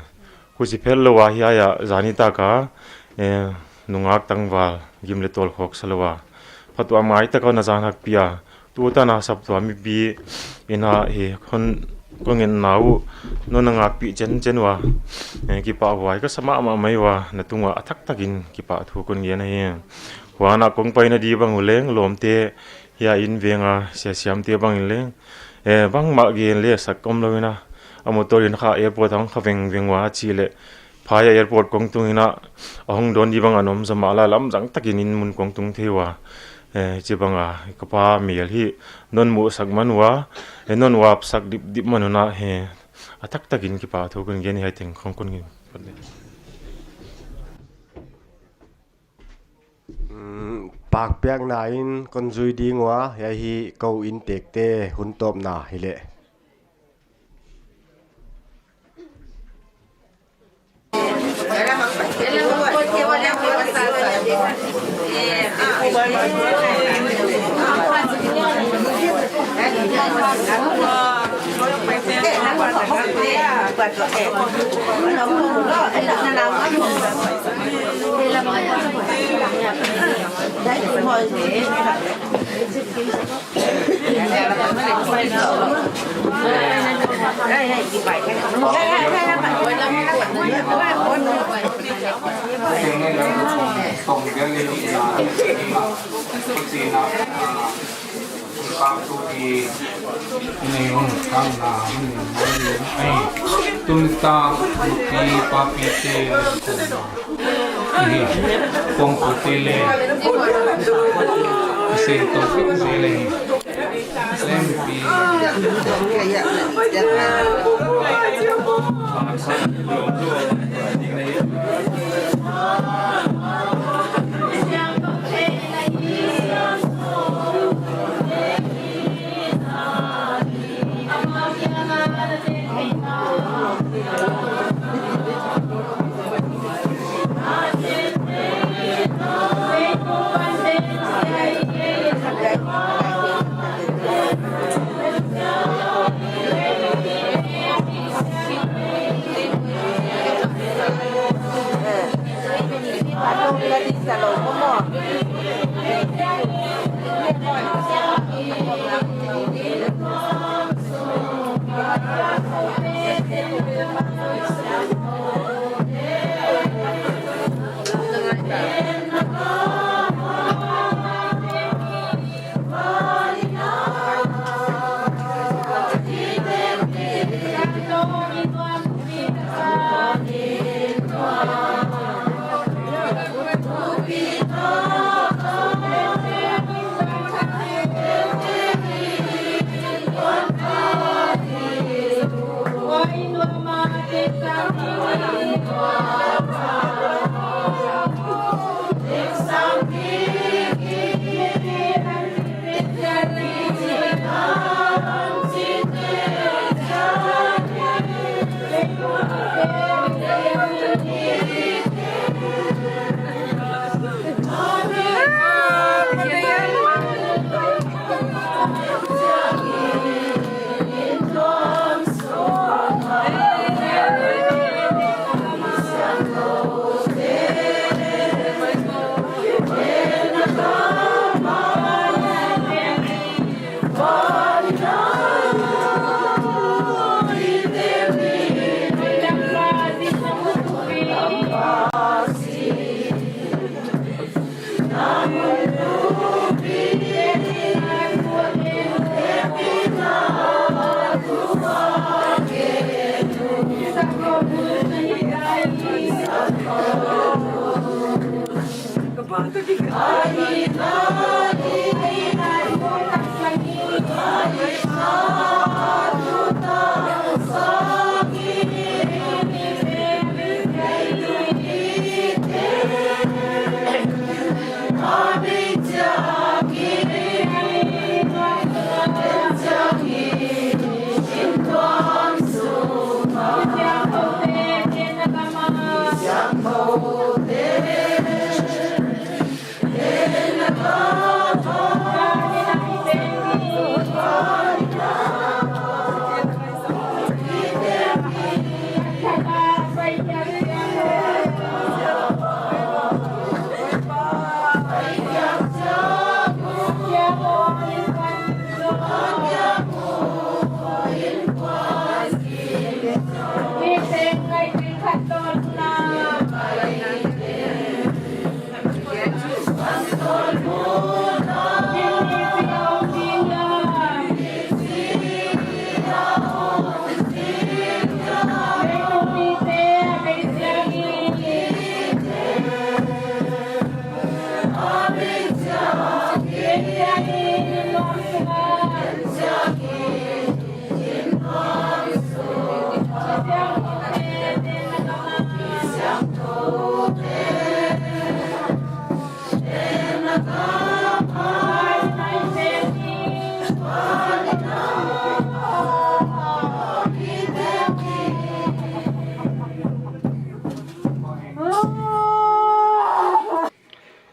huchi phel lou a hiai a zan nitak a, eh, nungak tangval, gim leh tawl khawksa lou a. Phatuam ngai tak a hon zan hakpih a, tutan a saptuam mipi in a hi hon kon ngen na uh, non a ngakpih chenchen ua. Eh, kipahhuai ka sa mahmah mai ua, na tung ua a thak tak in kipahthu kon gen ahi. Huan a kong paina di bang uh leng lawmte, hiai in veng a sia siamte bang in leng, eh, bangmah gen leh sak om lou in a, a motor in kha airport a hong kha vengveng ua chi leh, phai a airport kong tung in a, a hong dawn di bang a nuam zaw mah lai lam zang tak in in mun kong tung thei ua. Eh, chi bang a, ka pa mel hi, non muh sak man ua, eh, non uap sak dipdip man un a, eh, a thak tak in kipahthu kon gen, hiai teng khong kon gen. Mm, pakpiakna in kon zui ding ua, hiai hi kou inntekte hun tawpna hi leh. Nei un kang na, nei un mai ai. Tun ta pi pa pi te le ko na. Ni pong ko te le. Sen to pi te le. Sen pi.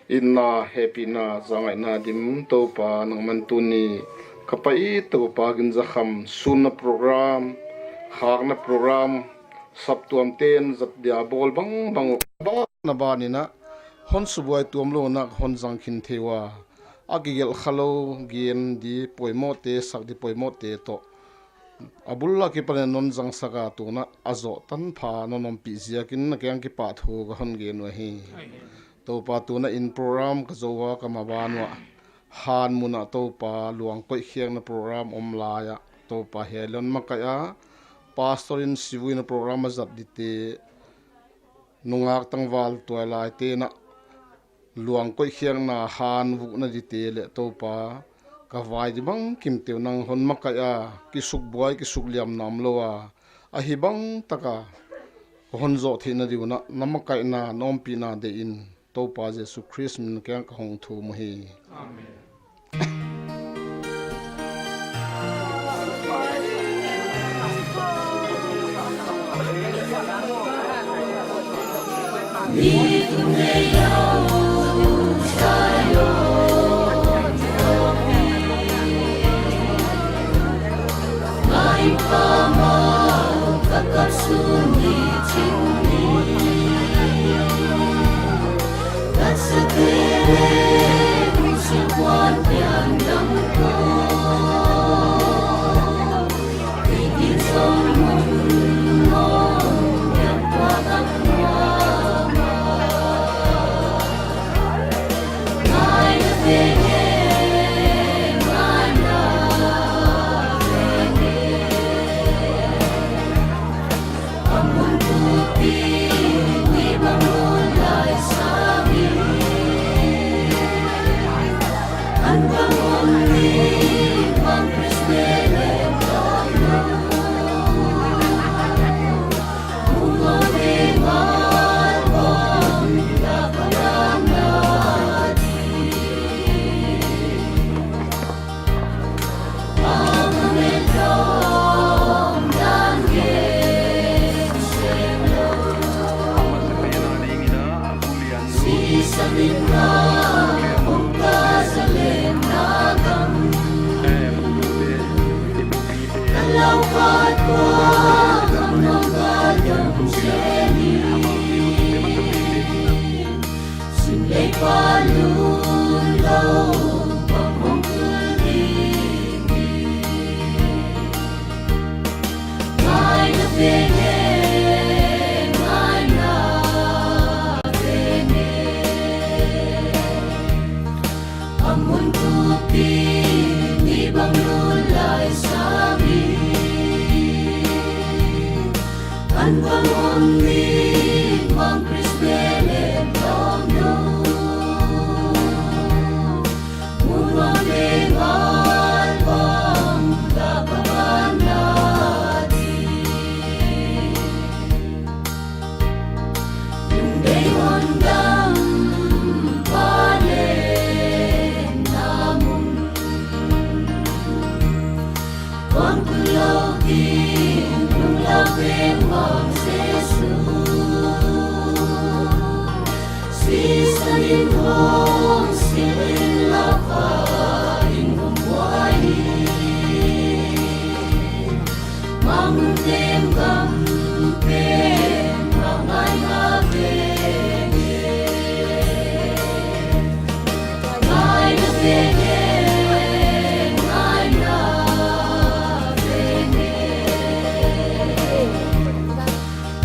Itna, hehpihna, zangaihna dim Toupa, nangman tuni ka pai Toupa, ginzakham sunna program, khakna program, saptuam ten zat dia bawl bangbang uh, ba na ba ni na, hon subuai tuam lou na hon zang khin thei ua, a kigelh kha lou gen di poimoh te, sak di poimoh te toh a bul a kipan in non zangsak a, tuna a zoh tanpha non ompih ziakin na kiang kipahthu ka hon gen uhi. Toupa, tuna in program ka zou a, ka maban uah han mun ah Toupa, luang koih khiakna program om lai ah Toupa, hiai leh hon makaih a, pastor in sivuina program a zat dite, nungak tangval tuailai te na luang koih khiakna han vukna dite leh Toupa, ka vai di bangkim te uh nang hon makaih a, kisukbuai kisukliamna om lou a, ahi bang taka ka hon zoh theihna di uh na, na makaihna, na ompihna deih in, Toupa Jesu Khrist min kiang ka hong thum uhi. Amen.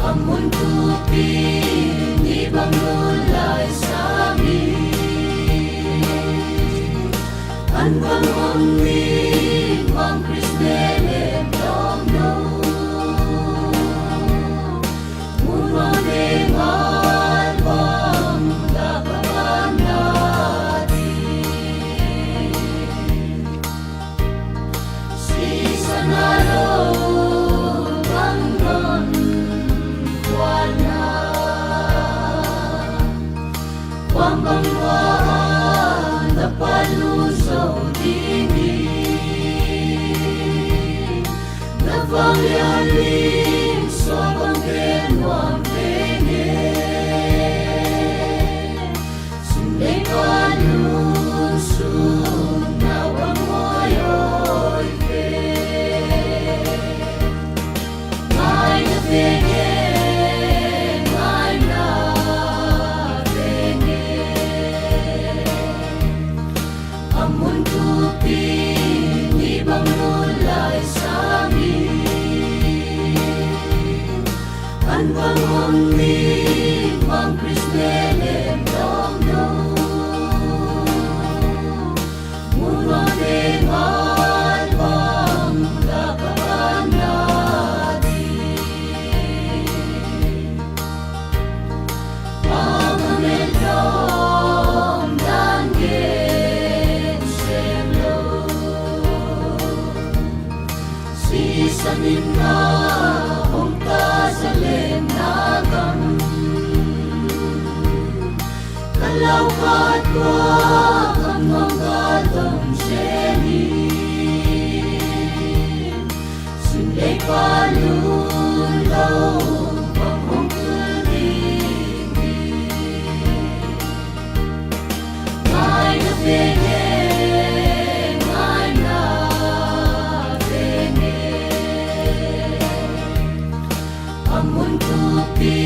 A mun tupi ni bang lulai sami, an bang om ni bang Kris melem dong dong. Mun bang deng al bang da ka bang na di. Sisan a lou bang don kuan na. Kuan bang kuan na palu sou ding i. Na vang lian ling sua bang ken nuam teng e. Sundei palu suna bang oi oi ve. Ngai na teng e, ngai na teng e. A mun tupi ni bang lulai sami, an bang om ni bang Kris melem dong dong. Mun bang deng al bang da ka bang na di. Bang melem dong dan gen sem lou. Sisan in na hong ta sa lem na gam. Ka lau khat tua ka nuam ka dong se ni. Sundei palu lou bang hong tu ni. Ngai na teng e, ngai na teng e. A mun tupi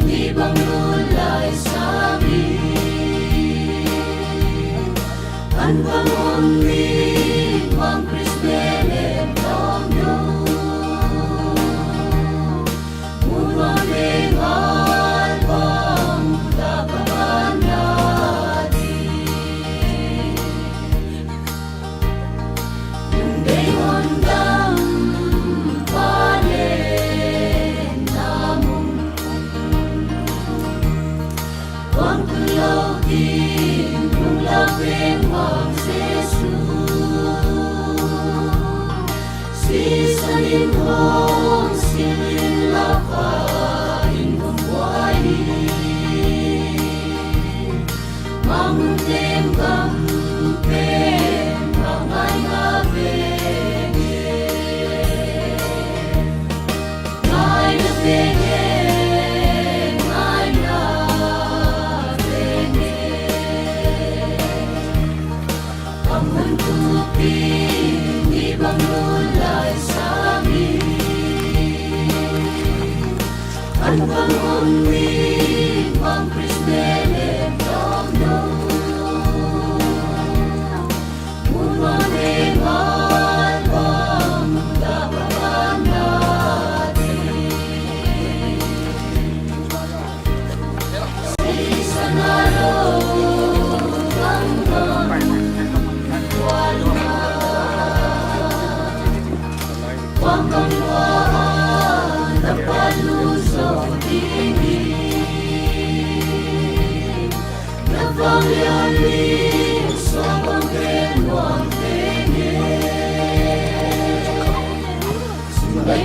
ni bang lulai sami, an bang om ni bang Kris melem dong dong. Mun bang deng al bang da ka bang na di. Mun dei hon dam pale na mun. Kuan kun lou ding mun lou ding mang Jesu. Sisan in hong sil in lou kha in hong buai. Mang tem gam pen mang ngai na teng e. Ngai na teng e, ngai na teng e. A mun tupi ni bang lulai sami, an bang om ni bang Kris melem dong dong. Mun bang deng al bang da ka bang na di.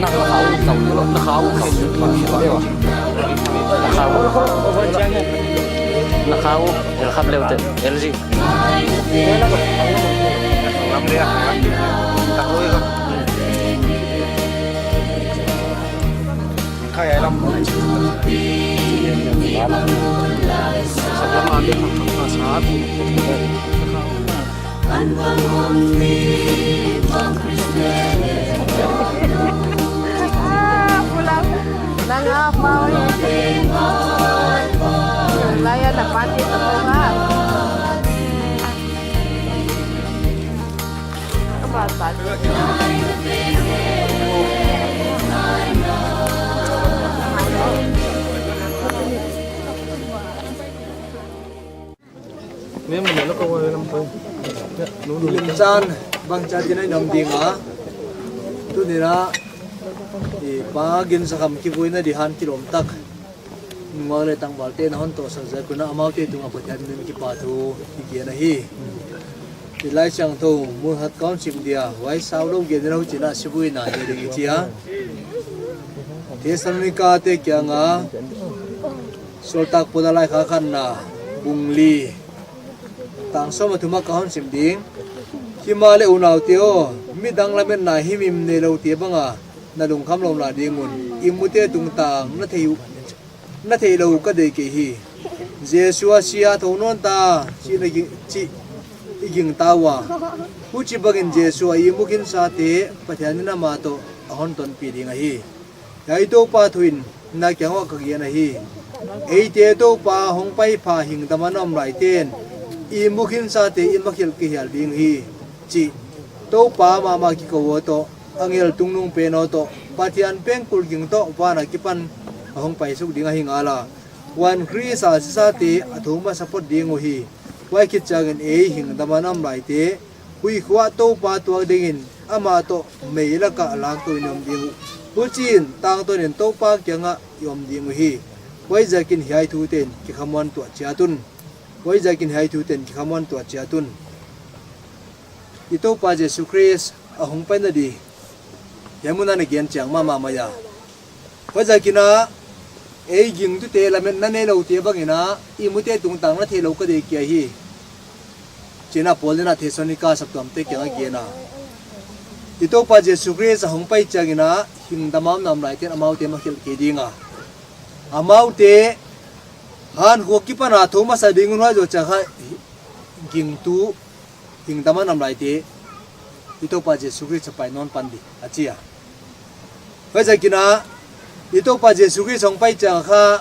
Na khau, na khau, na khau, na khau, el khap leu te, L G. Khai ai lam. Sak lam a te khang khang sa. Ah, pulang. Nang apa, eh? Layan na pati tu, ha? Lemchan bangchan ding a i om ding a. Tuni a, i Pa Ginzakham kivuina di han kilawm tak nunguak leh tangvalte na hon tawh sak ziak un a, amaute tungah Pathian min kipahthu i gen ahi. I Laisiangthou mun khat ka hon sim dia, huai sau lou gen lou chin a, sivuina hi ding i chi a. Thessalonika te kianga Sawltak Paul a laikhak khatna, bung li, tang sawm a thum ah ka hon sim ding. Himahleh unaute aw, midang lametna himhim neilou te banga na lungkham lawmna ding un, i mute tungtang na thei uh, na theilou uh ka deih kei hi. Jesu a si a, thou nawn ta, chih na ging, chih i gingta ua. Huchibangin Jesu a i mukhinsate Pathian in amah toh a hon tonpih ding ahi. Hiai Toupa thu in na kiang uah ka gen ahi. Eite Toupa hongpai pha hingdam a na om laiten, i mukhinsate i makhelh kei hial ding hi, chih. Toupa mahmah kikou aw toh, angel tungnungpen aw toh, Pathian pengkul ging toh, van akipan a hongpai suk ding ahi ngala. Huan Khrist a sisate a thou masa phot ding uhi. Huai khit chiangin ei hingdam a na om laite, huai khua Toupa tuak dingin amah toh mei laka lak tou in om ding uh. Huchiin tangtawnin Toupa kiangah i om ding uhi. Huaiziakin hiai thute'n kikhamuantuah chiat un. Huaiziakin hiai thute'n kikhamuantuah chiat un. I Toupa Jesu Khrist a hongpaina di hiai mun a na gen chiang mahmah mai a. Huaiziakin a, ei gingtute lametna neiloute bangin a, i mute tungtang na theilou ka deih kei hi, chi'n a Paul in a Thessalonika saptuamte kiangah gen a. I Toupa Jesu Khrist a hongpai chiangin a, hingdam a na om laiten amaute makhelh kei ding a. Amaute hankhuk kipan a thou masa ding un, huai zoh chiang kha gingtu hingdam a na om laite i Toupa Jesu Khrist a pai nawn pan di, a chi a. Huaiziakin a, i Toupa Jesu Khrist hongpai chiang kha,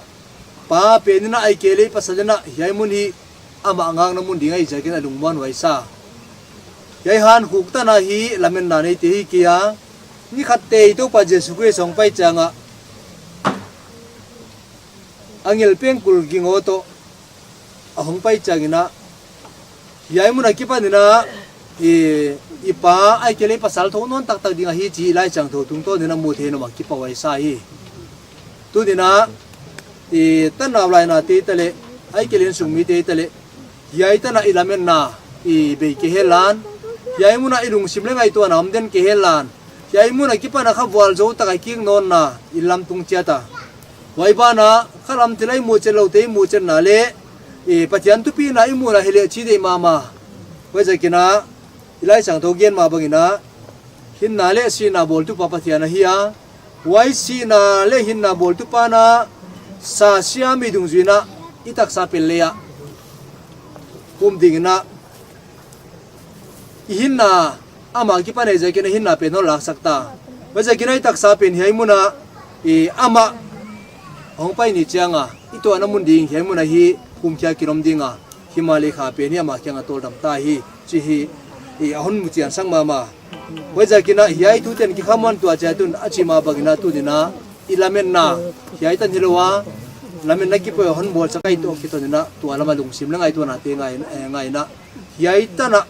Pa pen in a, ahihkeileh pasal in a, hiai mun hi amah ngakna mun ding ahih ziakin a lungmuanhuai sa. Hiai hankhuk tan a hi lametna neite hi kei a. Ni khat te i Toupa Jesu Khrist hongpai chiang a, angel pengkul ging aw toh a hongpai chiangin a, hiai mun akipanin a, i, i pa ahihkeileh pasal thou nawn taktak ding ahi chih Laisiangthou tungtawnin a mu thei nawn a, kipahhuai sa hi. Tuni'n a, i tanau lainate hi taleh, ahihkeileh insung mite hi taleh, hiai tan a i lametna i bei kei henla, hiai mun a i lungsim leh ngaihtuahna om den kei henla, hiai mun akipan a kha vualzou tak a i kik nawnna i lam tung chiat a. Huai ban a kha lam thil a i muhchet loute i muhchetna leh, i Pathian thupina i muhna hileh chi deih mahmah. Huaiziakin a, i Laisiangthou gen mah bangin a, hinna leh sihna bawltupa Pathian ahi a. Huai sihna leh hinna bawltupa'n a, sa siam i dungzuiin a, i taksa pen lei ah um dingin a, i hinna amah kipan ahih ziakin a hinna pen hon laksak ta. Huaiziakin a i taksa pen hiai mun a, i amah hongpai ni chiang a i tuahna mun ding hiai mun a hi, humkhia in om ding a. Himahleh kha pen hi amah kiang a tawldam ta hi, chih hi, i a hon muchian sak mahmah. Huaiziakin a hiai thute'n kikhamuantuah chiat un a chi mah bangin a, tuni'n a i lametna hiai tan hilou a, lametna kipahhuai hon bawlsak a i toh kiton in a, tua lam a lungsim leh ngaihtuahnate ngai, eh, ngai in a, hiai tan a,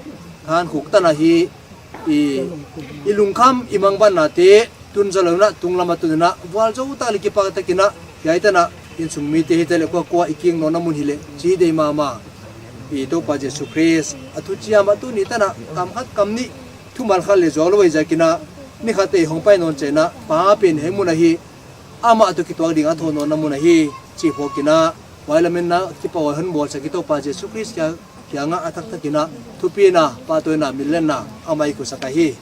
hankhuk tan a hi, i, i lungkham i mangbatnate tun zou lou in a, tunglam a tun in a, vualzou tak leh kipak takin a, hiai tan a insung mite hi taleh kuakua i kik nawnna mun hileh chi deih mahmah. I Toupa Jesu Khrist a thuchiam a tuni tan a kam khat kam nih thumal khat leh zuak lou ahih ziakin a, ni khat te i hongpai nawn chiangin a, Pa pen hiai mun a hi, amah toh kituak ding a thou nawnna mun ahi, chih phawkin a, huai lametna kipahhuai hon bawlsak i Toupa Jesu Khrist kiang, kiangah a taktakin a thupina, pahtawina, min lenna amah i khusak ahi.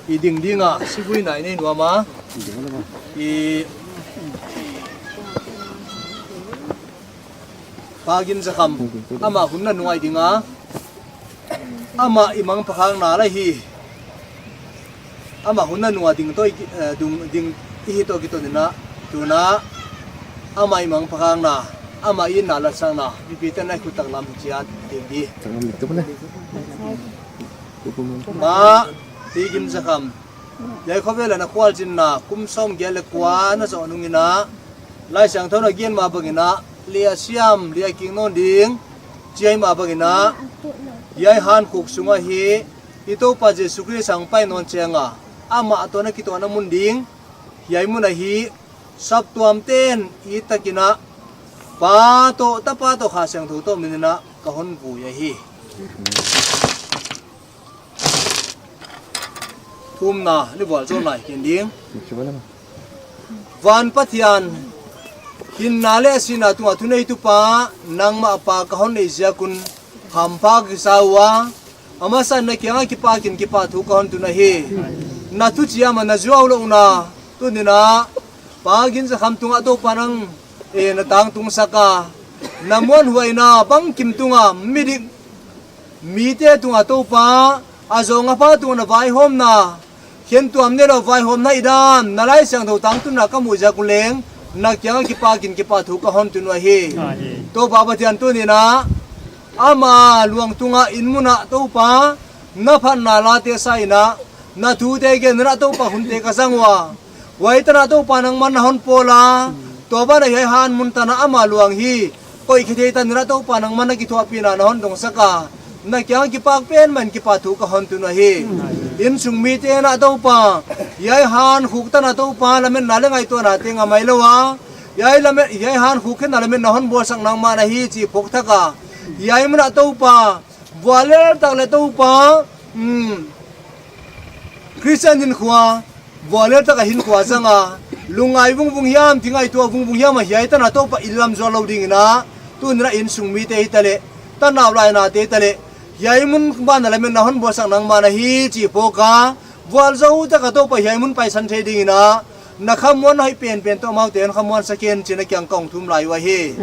I ding ding a, sivuina i nei nuam a. I Pa Ginzakham, amah hun na nuai ding a, amah i mangpakhakna lai hi. Amah hun na nuai ding toh i, eh, dung, ding i hi toh kiton in a, tuna, amah i mangpakhakna, amah i na latsakna, mipite'n i khut taklam chiat ding di. Pa T. Ginzakham, hiai khovel a na khualzinna kum sawmgiat leh kua na zoh nung in a, Laisiangthou in a gen mah bang in a, lei a siam, lei a kik nawn ding, chi mah bang in a, hiai hankhuk sung ah i Toupa Jesu Khrist hong pai nawn chiang a, amah toh na kituahna mun ding, hiai mun ah saptuamte'n i tak in a, Pa toh, Tapa toh, Kha Siangthou toh min in a ka hon vui ahi. Thumna, ni vualzawlna i ken ding. Van Pathian, hinna leh sihna tunga thuneitu Pa, nangmah Pa ka hon neih ziak un hampha ka sa ua, a masa in na kiang ah kipahthu ka hon tun ahi. Na thuchiam a na zuau louhna, tuni in a, Pa Ginzakham tungah Toupa nang, eh, na tangtungsak a, na muanhuaina bangkim tunga, midik mite tunga Toupa, a zawng a pha tunga na vaihawmna, khentuam neilou vaihawmna i dan, na Laisiangthou tangtunna ka muh ziak un leng, na kiang ah kipahthu ka hon tun uhi. Toupa Pathian, tuni in a, ama luang tunga inn mun ah Toupa, na phatna late sa in a, na thute gen in a Toupa hunte ka zang ua. Huai tan a Toupa nangman na hon pawl a, tua ban ah hiai han mun tan a ama luang hi, koih khe thei tan in a Toupa nangman na kithuahpihna na hon dongsak a, na kiang ah kipak pen mah in kipahthu ka hon tun uhi. Innsung mite'n a Toupa, hiai hankhuk tan a Toupa, lametna leh ngaihtuahnate ngah mai lou a, hiai lame-, hiai hankhuk khen a lametna hon bawlsak nangmah na hi chih phawk thak a, hiai mun ah Toupa, vuallel tak leh Toupa, hmm, Christian hinkhua, vuallel tak a hinkhua zang a, lungngai vungvung hiam, thi ngaihtuah vungvung hiam a hiai tan a Toupa i lam zual lou ding in a, tuni in a innsung mite hitaleh, tanau lainate hitaleh, hiai mun ban ah lametna hon bawlsak nangmah na hi chih phawk a, vualzou tak a Toupa hiai mun paisan thei ding in a, na khamuanna hoih penpen toh amaute hon khamuansak hen chi'n na kiang ah ka hong thum lai uhi.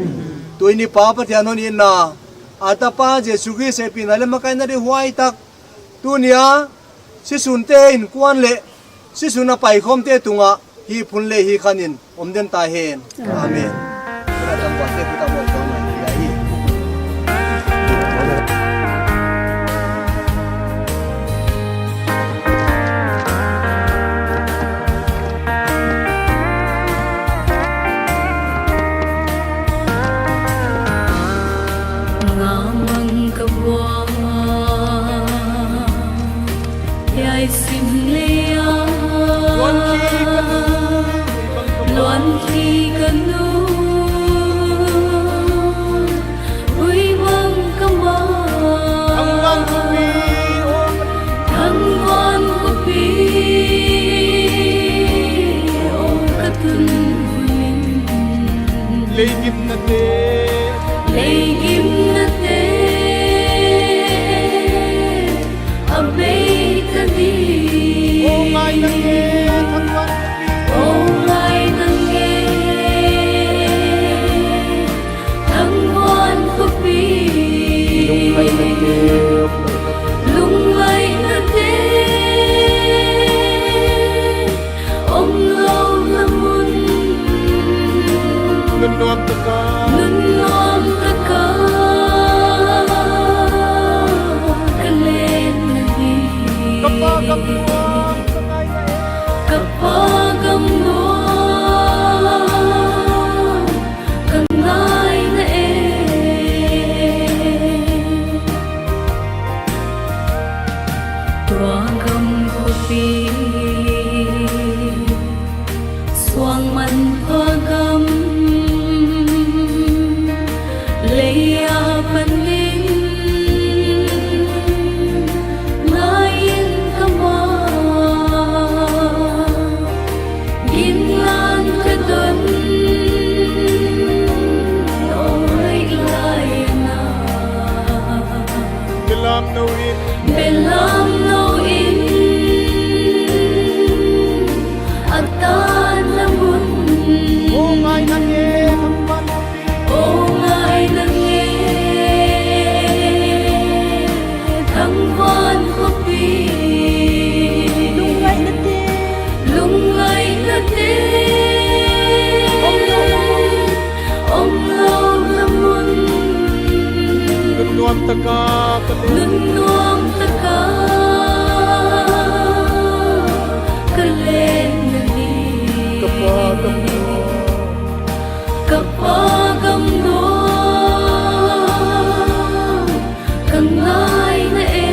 Tuni in Pa Pathian hon itna, a Tapa Jesu Khrist hehpihna leh makaihna deihhuai tak, tuni a, sisunte innkuan leh, sisun a paikhawmte tungah, hih phun leh hih khan in, om den ta hen. Amen. Ngamang ka buang, hiai sim leh a. Luan ki ka nu, ui mang ka ma. Thangvan khuapi, thangvan khuapi, o ka tun hui. Leigimnate, leigimnate, a bei ka di. O ngai na nge, thangvan khuapi. O ngai na nge, thangvan khuapi. Lungngaihna te, lungngaihna te, om louhna mun. Nunnuam tak a, nunnuam tak a, ka len na hi. Ka Pa gam nuam, ka ngai na e. Ka Pa gam nuam, ka ngai na e. Tua gam khuapi, suangmanpha gam, Taka ka len. Nunnuam taka ka len na di. Ka Pa gam nuam. Ka Pa gam nuam ka ngai na e.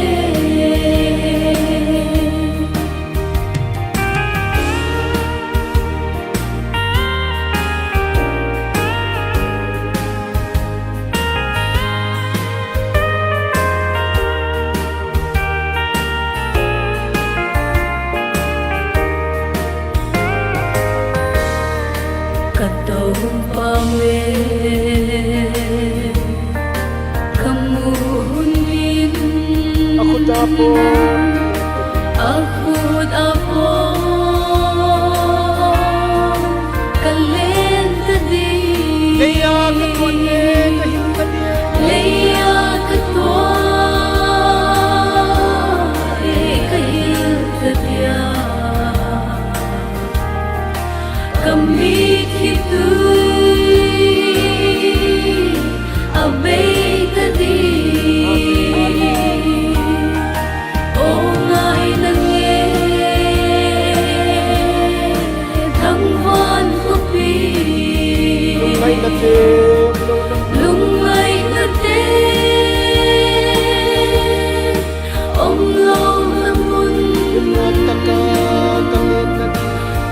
Ka Toupa me ka muh hun in, a khut a pawm, a khut a pawm ka len ta di. Leia ka tuan e ka hilh ta di. Leia ka tuan e ka hilh ta di. Ka mit hi tui a bei ta di. Aw ngai na nge thangvan khopi. Lungngaihna te, lungngaihna te om louhna mun. Nunnuam taka ka len na di.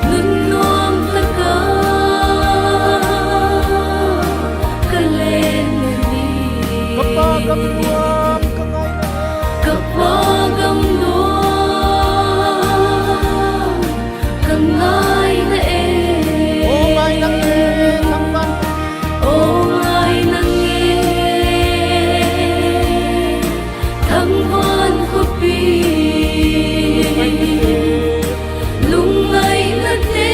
Nunnuam taka ka len na di. Ka Pa gam nuam ka ngai na e. Ka Pa gam nuam ka ngai na e. Aw ngai na e thangvan. Aw ngai na e thangvan khopi. Lungngaihna te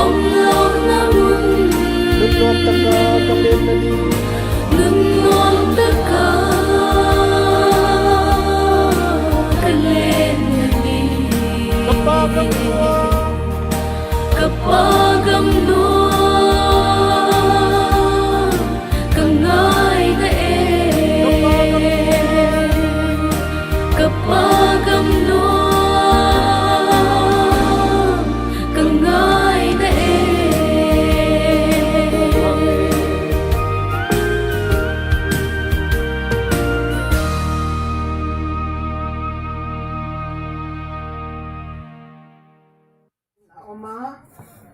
om louhna mun. Nunnuam taka ka len na di. Nunnuam taka ka len na di. Ka Pa gam nuam. Ka Pa gam nuam ka ngai na e. Ka Pa gam nuam ka ngai na e. A om a,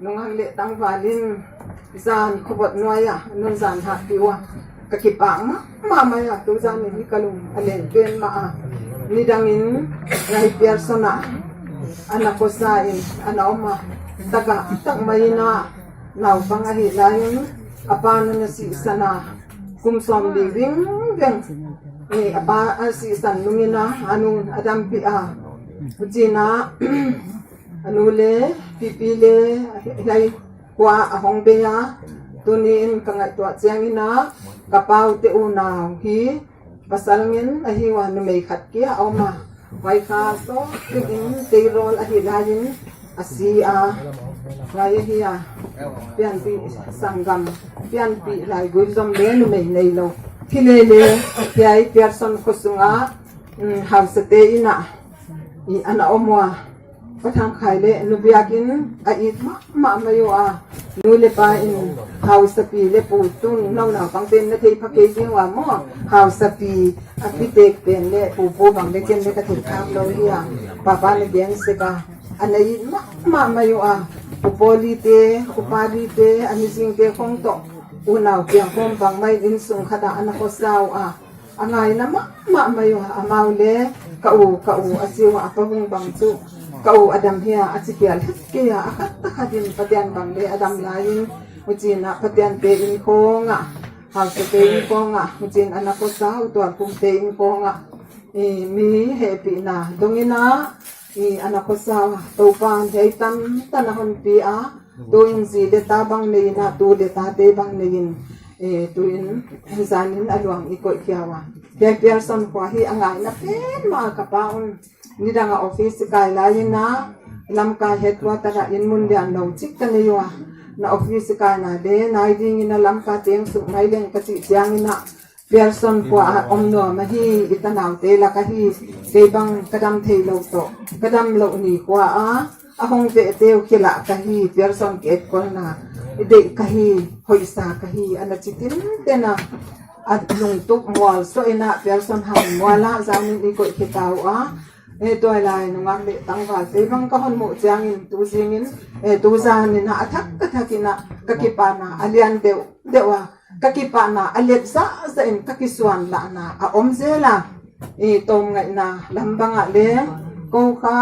nungak leh tangval in zan khubot nuai a, nung zan hahpih ua. Ka kipak mahmah mai a, tuzan in ka lung a len pen mah a. Nidang in ngai Pearson a, ana khosa in, ana om a. Taktak mai in a, naupang ahih lai in, a pa nung a sihsan a, kum sawmli vengveng. Ni a pa a sihsan nung in a, a nu a dampih a. Huchiin a, a nu leh pipi leh hiai khua a hong bei a. Tuni in ka ngaihtuah chiang in a, ka paute unau hi pasal ngen ahi ua, numei khat kia a om a. Huai kha sawt in tei rawl ahih lai in a si a. Huai ahi a, pianpih sanggam, pianpih laigui zom leh numei neilou. Thil leh leh, hiai Pearson khosung a, um, hausate in a, i ana om ua. Pa Thangkhai leh nu biakin a it mahmah mai ua. Nu leh pa in hausapi leh pu tun nau naupang pen na thei pha kei ding ua maw. Hausapi a pitek pen leh pu pu bang leh ken leh ka thei khak lou hi a. Pa pa na gen sek a. Ana it mahmah mai ua. Pu Pauli te, U Pali te, a mizing te khong toh, unau piang khawm bang mai in sung khat a ana khosa ua. A ngaina mahmah mai ua, amau leh ka u, ka u a chi ua, a pa vung bang chu ka u a dam hia a chi khial het kei a, a khat a khat in Pathian bang leh a dam lai in, huchiin a Pathian te in khong a, hausa te in khong a, huchiin ana khosa, u tual kum te in khong a, i mi hehpihna dong in a, i ana khosa, Toupan hiai tamtak a hon pi a, tuin zi leh ta bang nei in a, tu leh tate bang nei in, eh, tuin zan in a luang i koih khia ua. Hiai Pearson khua hi a ngaina pen mah ka pa un. Nidang a office kai lai in a, Lamka headquarter a inn mun lian lou chik ka nei ua. na office ka na le, nai ding in a Lamka teng suk mai leng ka chih chiang in a, Pearson khua a om nuam ahi, i tanaute lak ahi, kei bang ka dam theilou toh, ka damlouh ni khua a, a hong veh teu khel a ka hi, Pearson ke et kol na, i deih ka hi, hoihsa ka hi, ana chi tinten a, a lungtup mual sawh in a, Pearson han mual a, zan in i koih khita ua, e, tuailai nungak leh tangval te bang ka hon muh chiang in, tu zing in, e, tu zan in a, a thak ka thak in a, ka kipahna, a lian deuh, deuh a, ka kipahna a let zahzah in ka kisuanlahna a om zel a. I tawmngaihna lam bang ah le, kou kha,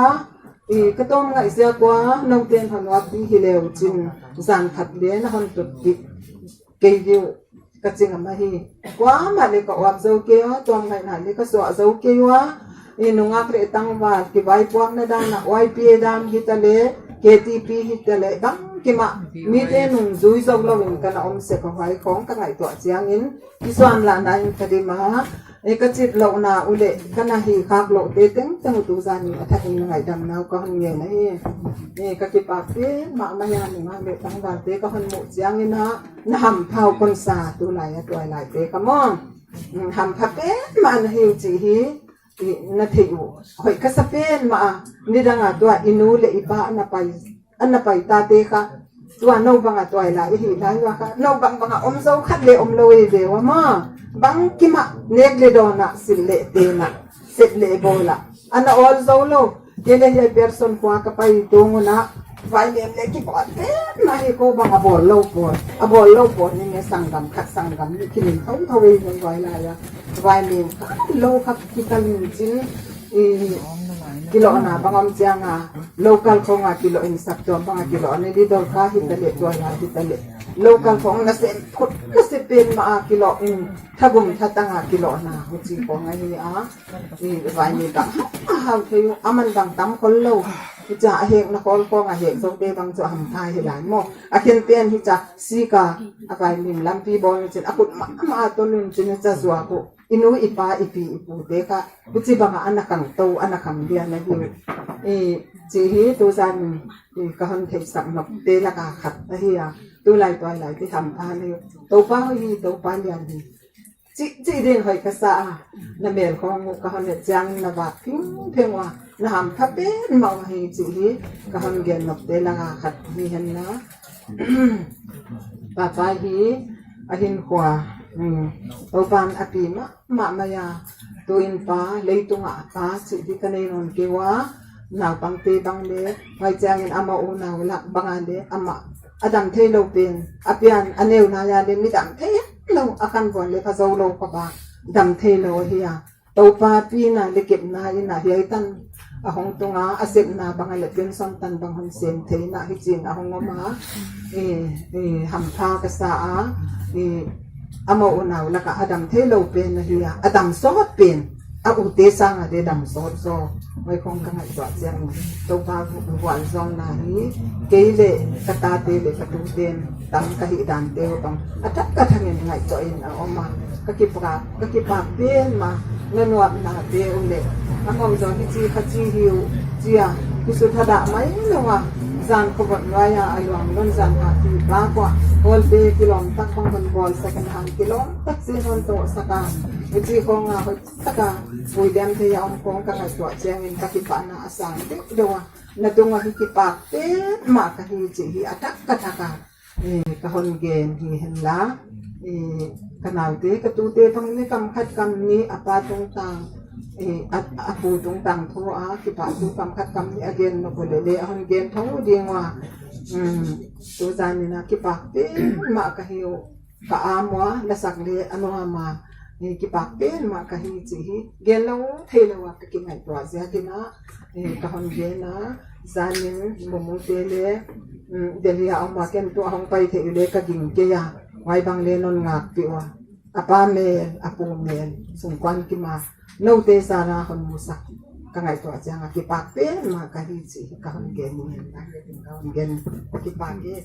i ka tawmngaih ziak ua, nouten hon uap di hi leu chin, zan khat le na hon tut di, kei diu, ka chi ngam ahi. Kuamah le ka uap zou kei ua, tawmngaihna le ka suah zou kei ua, i nungak leh tangval, kivaipuakna dan a, Y P A dan hita le, K T P hita le, bang kimah, mite nung zui zou lou in ka na om sek a, huai khong ka ngaihtuah chiang in, kisuanlahna in ka dim a, e ka chitlouhna uh leh, ka na hi khak louh te tengteng uh tu zan in a thak in ngaihdamna uh ka hon ngen ahi. E ka kipak petmah mai a nungak leh tangval te ka hon muh chiang in a, na hampha uh kon sa tulai a tuailai te ka maw. Mm, hampha petmah na hi uh chih hi, i na theih uh. Hoih ka sa petmah a, nidang a tua i nu leh i pa ana pai, ana pai ta te kha. Tua nou bang a tuailai i hih lai ua kha. Nou bang bang a om zou khat le om lou i ve ua maw. Bang kimah nek leh dawn a, silh leh ten a, sep leh bawl a. Ana awl zou lou. Kei leh hiai Pearson khua ka pai tung un a, vaimim leh kibawl petmah hi, kou bang a bawl lou pawl. A bawl lou pawl ni nge sanggam khat sanggam nih kilim thouthou ei ngai vai lai a. Vaimim kha lou kha kikal in chin, i, kilohna bang om chiang a, local khong a kiloh in saptuam bang a kiloh ni di dor kha hita leh tuailai hita leh. Local khong nasem phut, nasem petmah a kiloh in thagum thatang a kilohna, huchi khong ahi a. I, vaimim bang a hau thei uh, aman bang tam khol lou. Hichia a hekna khol khong a hek zou te bang chu a hampha hi lai maw. A khen ten hichia sik a, a vaimim lampi bawl in chin, a khut mahmah a tol in chin, hichia zuak uh. I nu, i pa, i pi, i pu te kha, huchi bang a ana khang tou, ana khang lian ahi. I, chih hi tu zan in, i, ka hon theihsak nop te lak a khat ahi a. Tulai tuailai te hampha le. Toupa hoih hi, Toupa lian hi. Chih, chih din hoih ka sa a, na mel khong uh ka hon et chiang in na vak phingpheng ua, na hampha petmah uh hi chih hi, ka hon gen nop te lak a khat hi hen la. Papa hi, a hinkhua, mm, Toupan a pi mahmah mai a, tu in pa, leitung a pa, chih di ka nei nawn kei ua, naupang te bang le, huai chiang in amau unau lak bang a le, amah, a dam theilou pen, a pian, a neu lai a le, mi dam thei lou, a khanvuan le pha zou lou khop a, dam theilou ahi a. Toupa pina leh kepna in a hiai tan a hong tung a, a sepna bang a leh pension tan bang hon sem thei in a, hichi'n a hong om a, i, i, hampha ka sa a, i, amau unau lak a a dam theilou pen ahi a, a dam sawt pen, a u te sang a te dam sawt zaw. Huai khong ka ngaihtuah chiang in, Toupa vualzawlna hi, kei leh ka tate leh ka tute'n, tam ka hih dan te uh bang, a thak ka thak in ngaihtuah in a om a, ka kipak, ka kipak petmah, na nuamna te uh leh, a ngau zaw hichi kha chi hi uh, chi a, kisut thadah mai lou a, zan khovot nuai a, a luang lon zan a ki pa kua, hall te kilawm tak bang hon bawl sak in hang kilawm tak sin hon toh sak a, hichi khong a hoih tak a, pui diam thei a om khong ka ngaihtuah chiang in ka kipahna a sang deuhdeuh a, na tung a hi kipak petmah ka hi chih hi a thak ka thak a, eh, ka hon gen hi hen la, eh, ka naute, ka tute bang leh kam khat kam nih a pa tungtang, eh, a, a pu tungtang thu a, kipak thu kam khat kam nih a gen nop uleh leh, a hon gen thou ding ua, um, tu zan in a kipak petmah ka hi uh, ka am ua, lasak leh a nuam a, eh, kipak petmah ka hi chih hi, gen lou theilou a ka kingaihtuah ziak in a, eh, ka hon gen a, zan in Mumute leh, mm, Delhi a om a ken tu a hong pai theih uleh ka ging kei a, huai bang leh non ngakpih ua, a pa mel, a pu mel, sungkuan kim a, noute zan a hon musak, ka ngaihtuah chiang a kipak petmah ka hi chih hi ka hon gen in, ka hon gen, kipak e.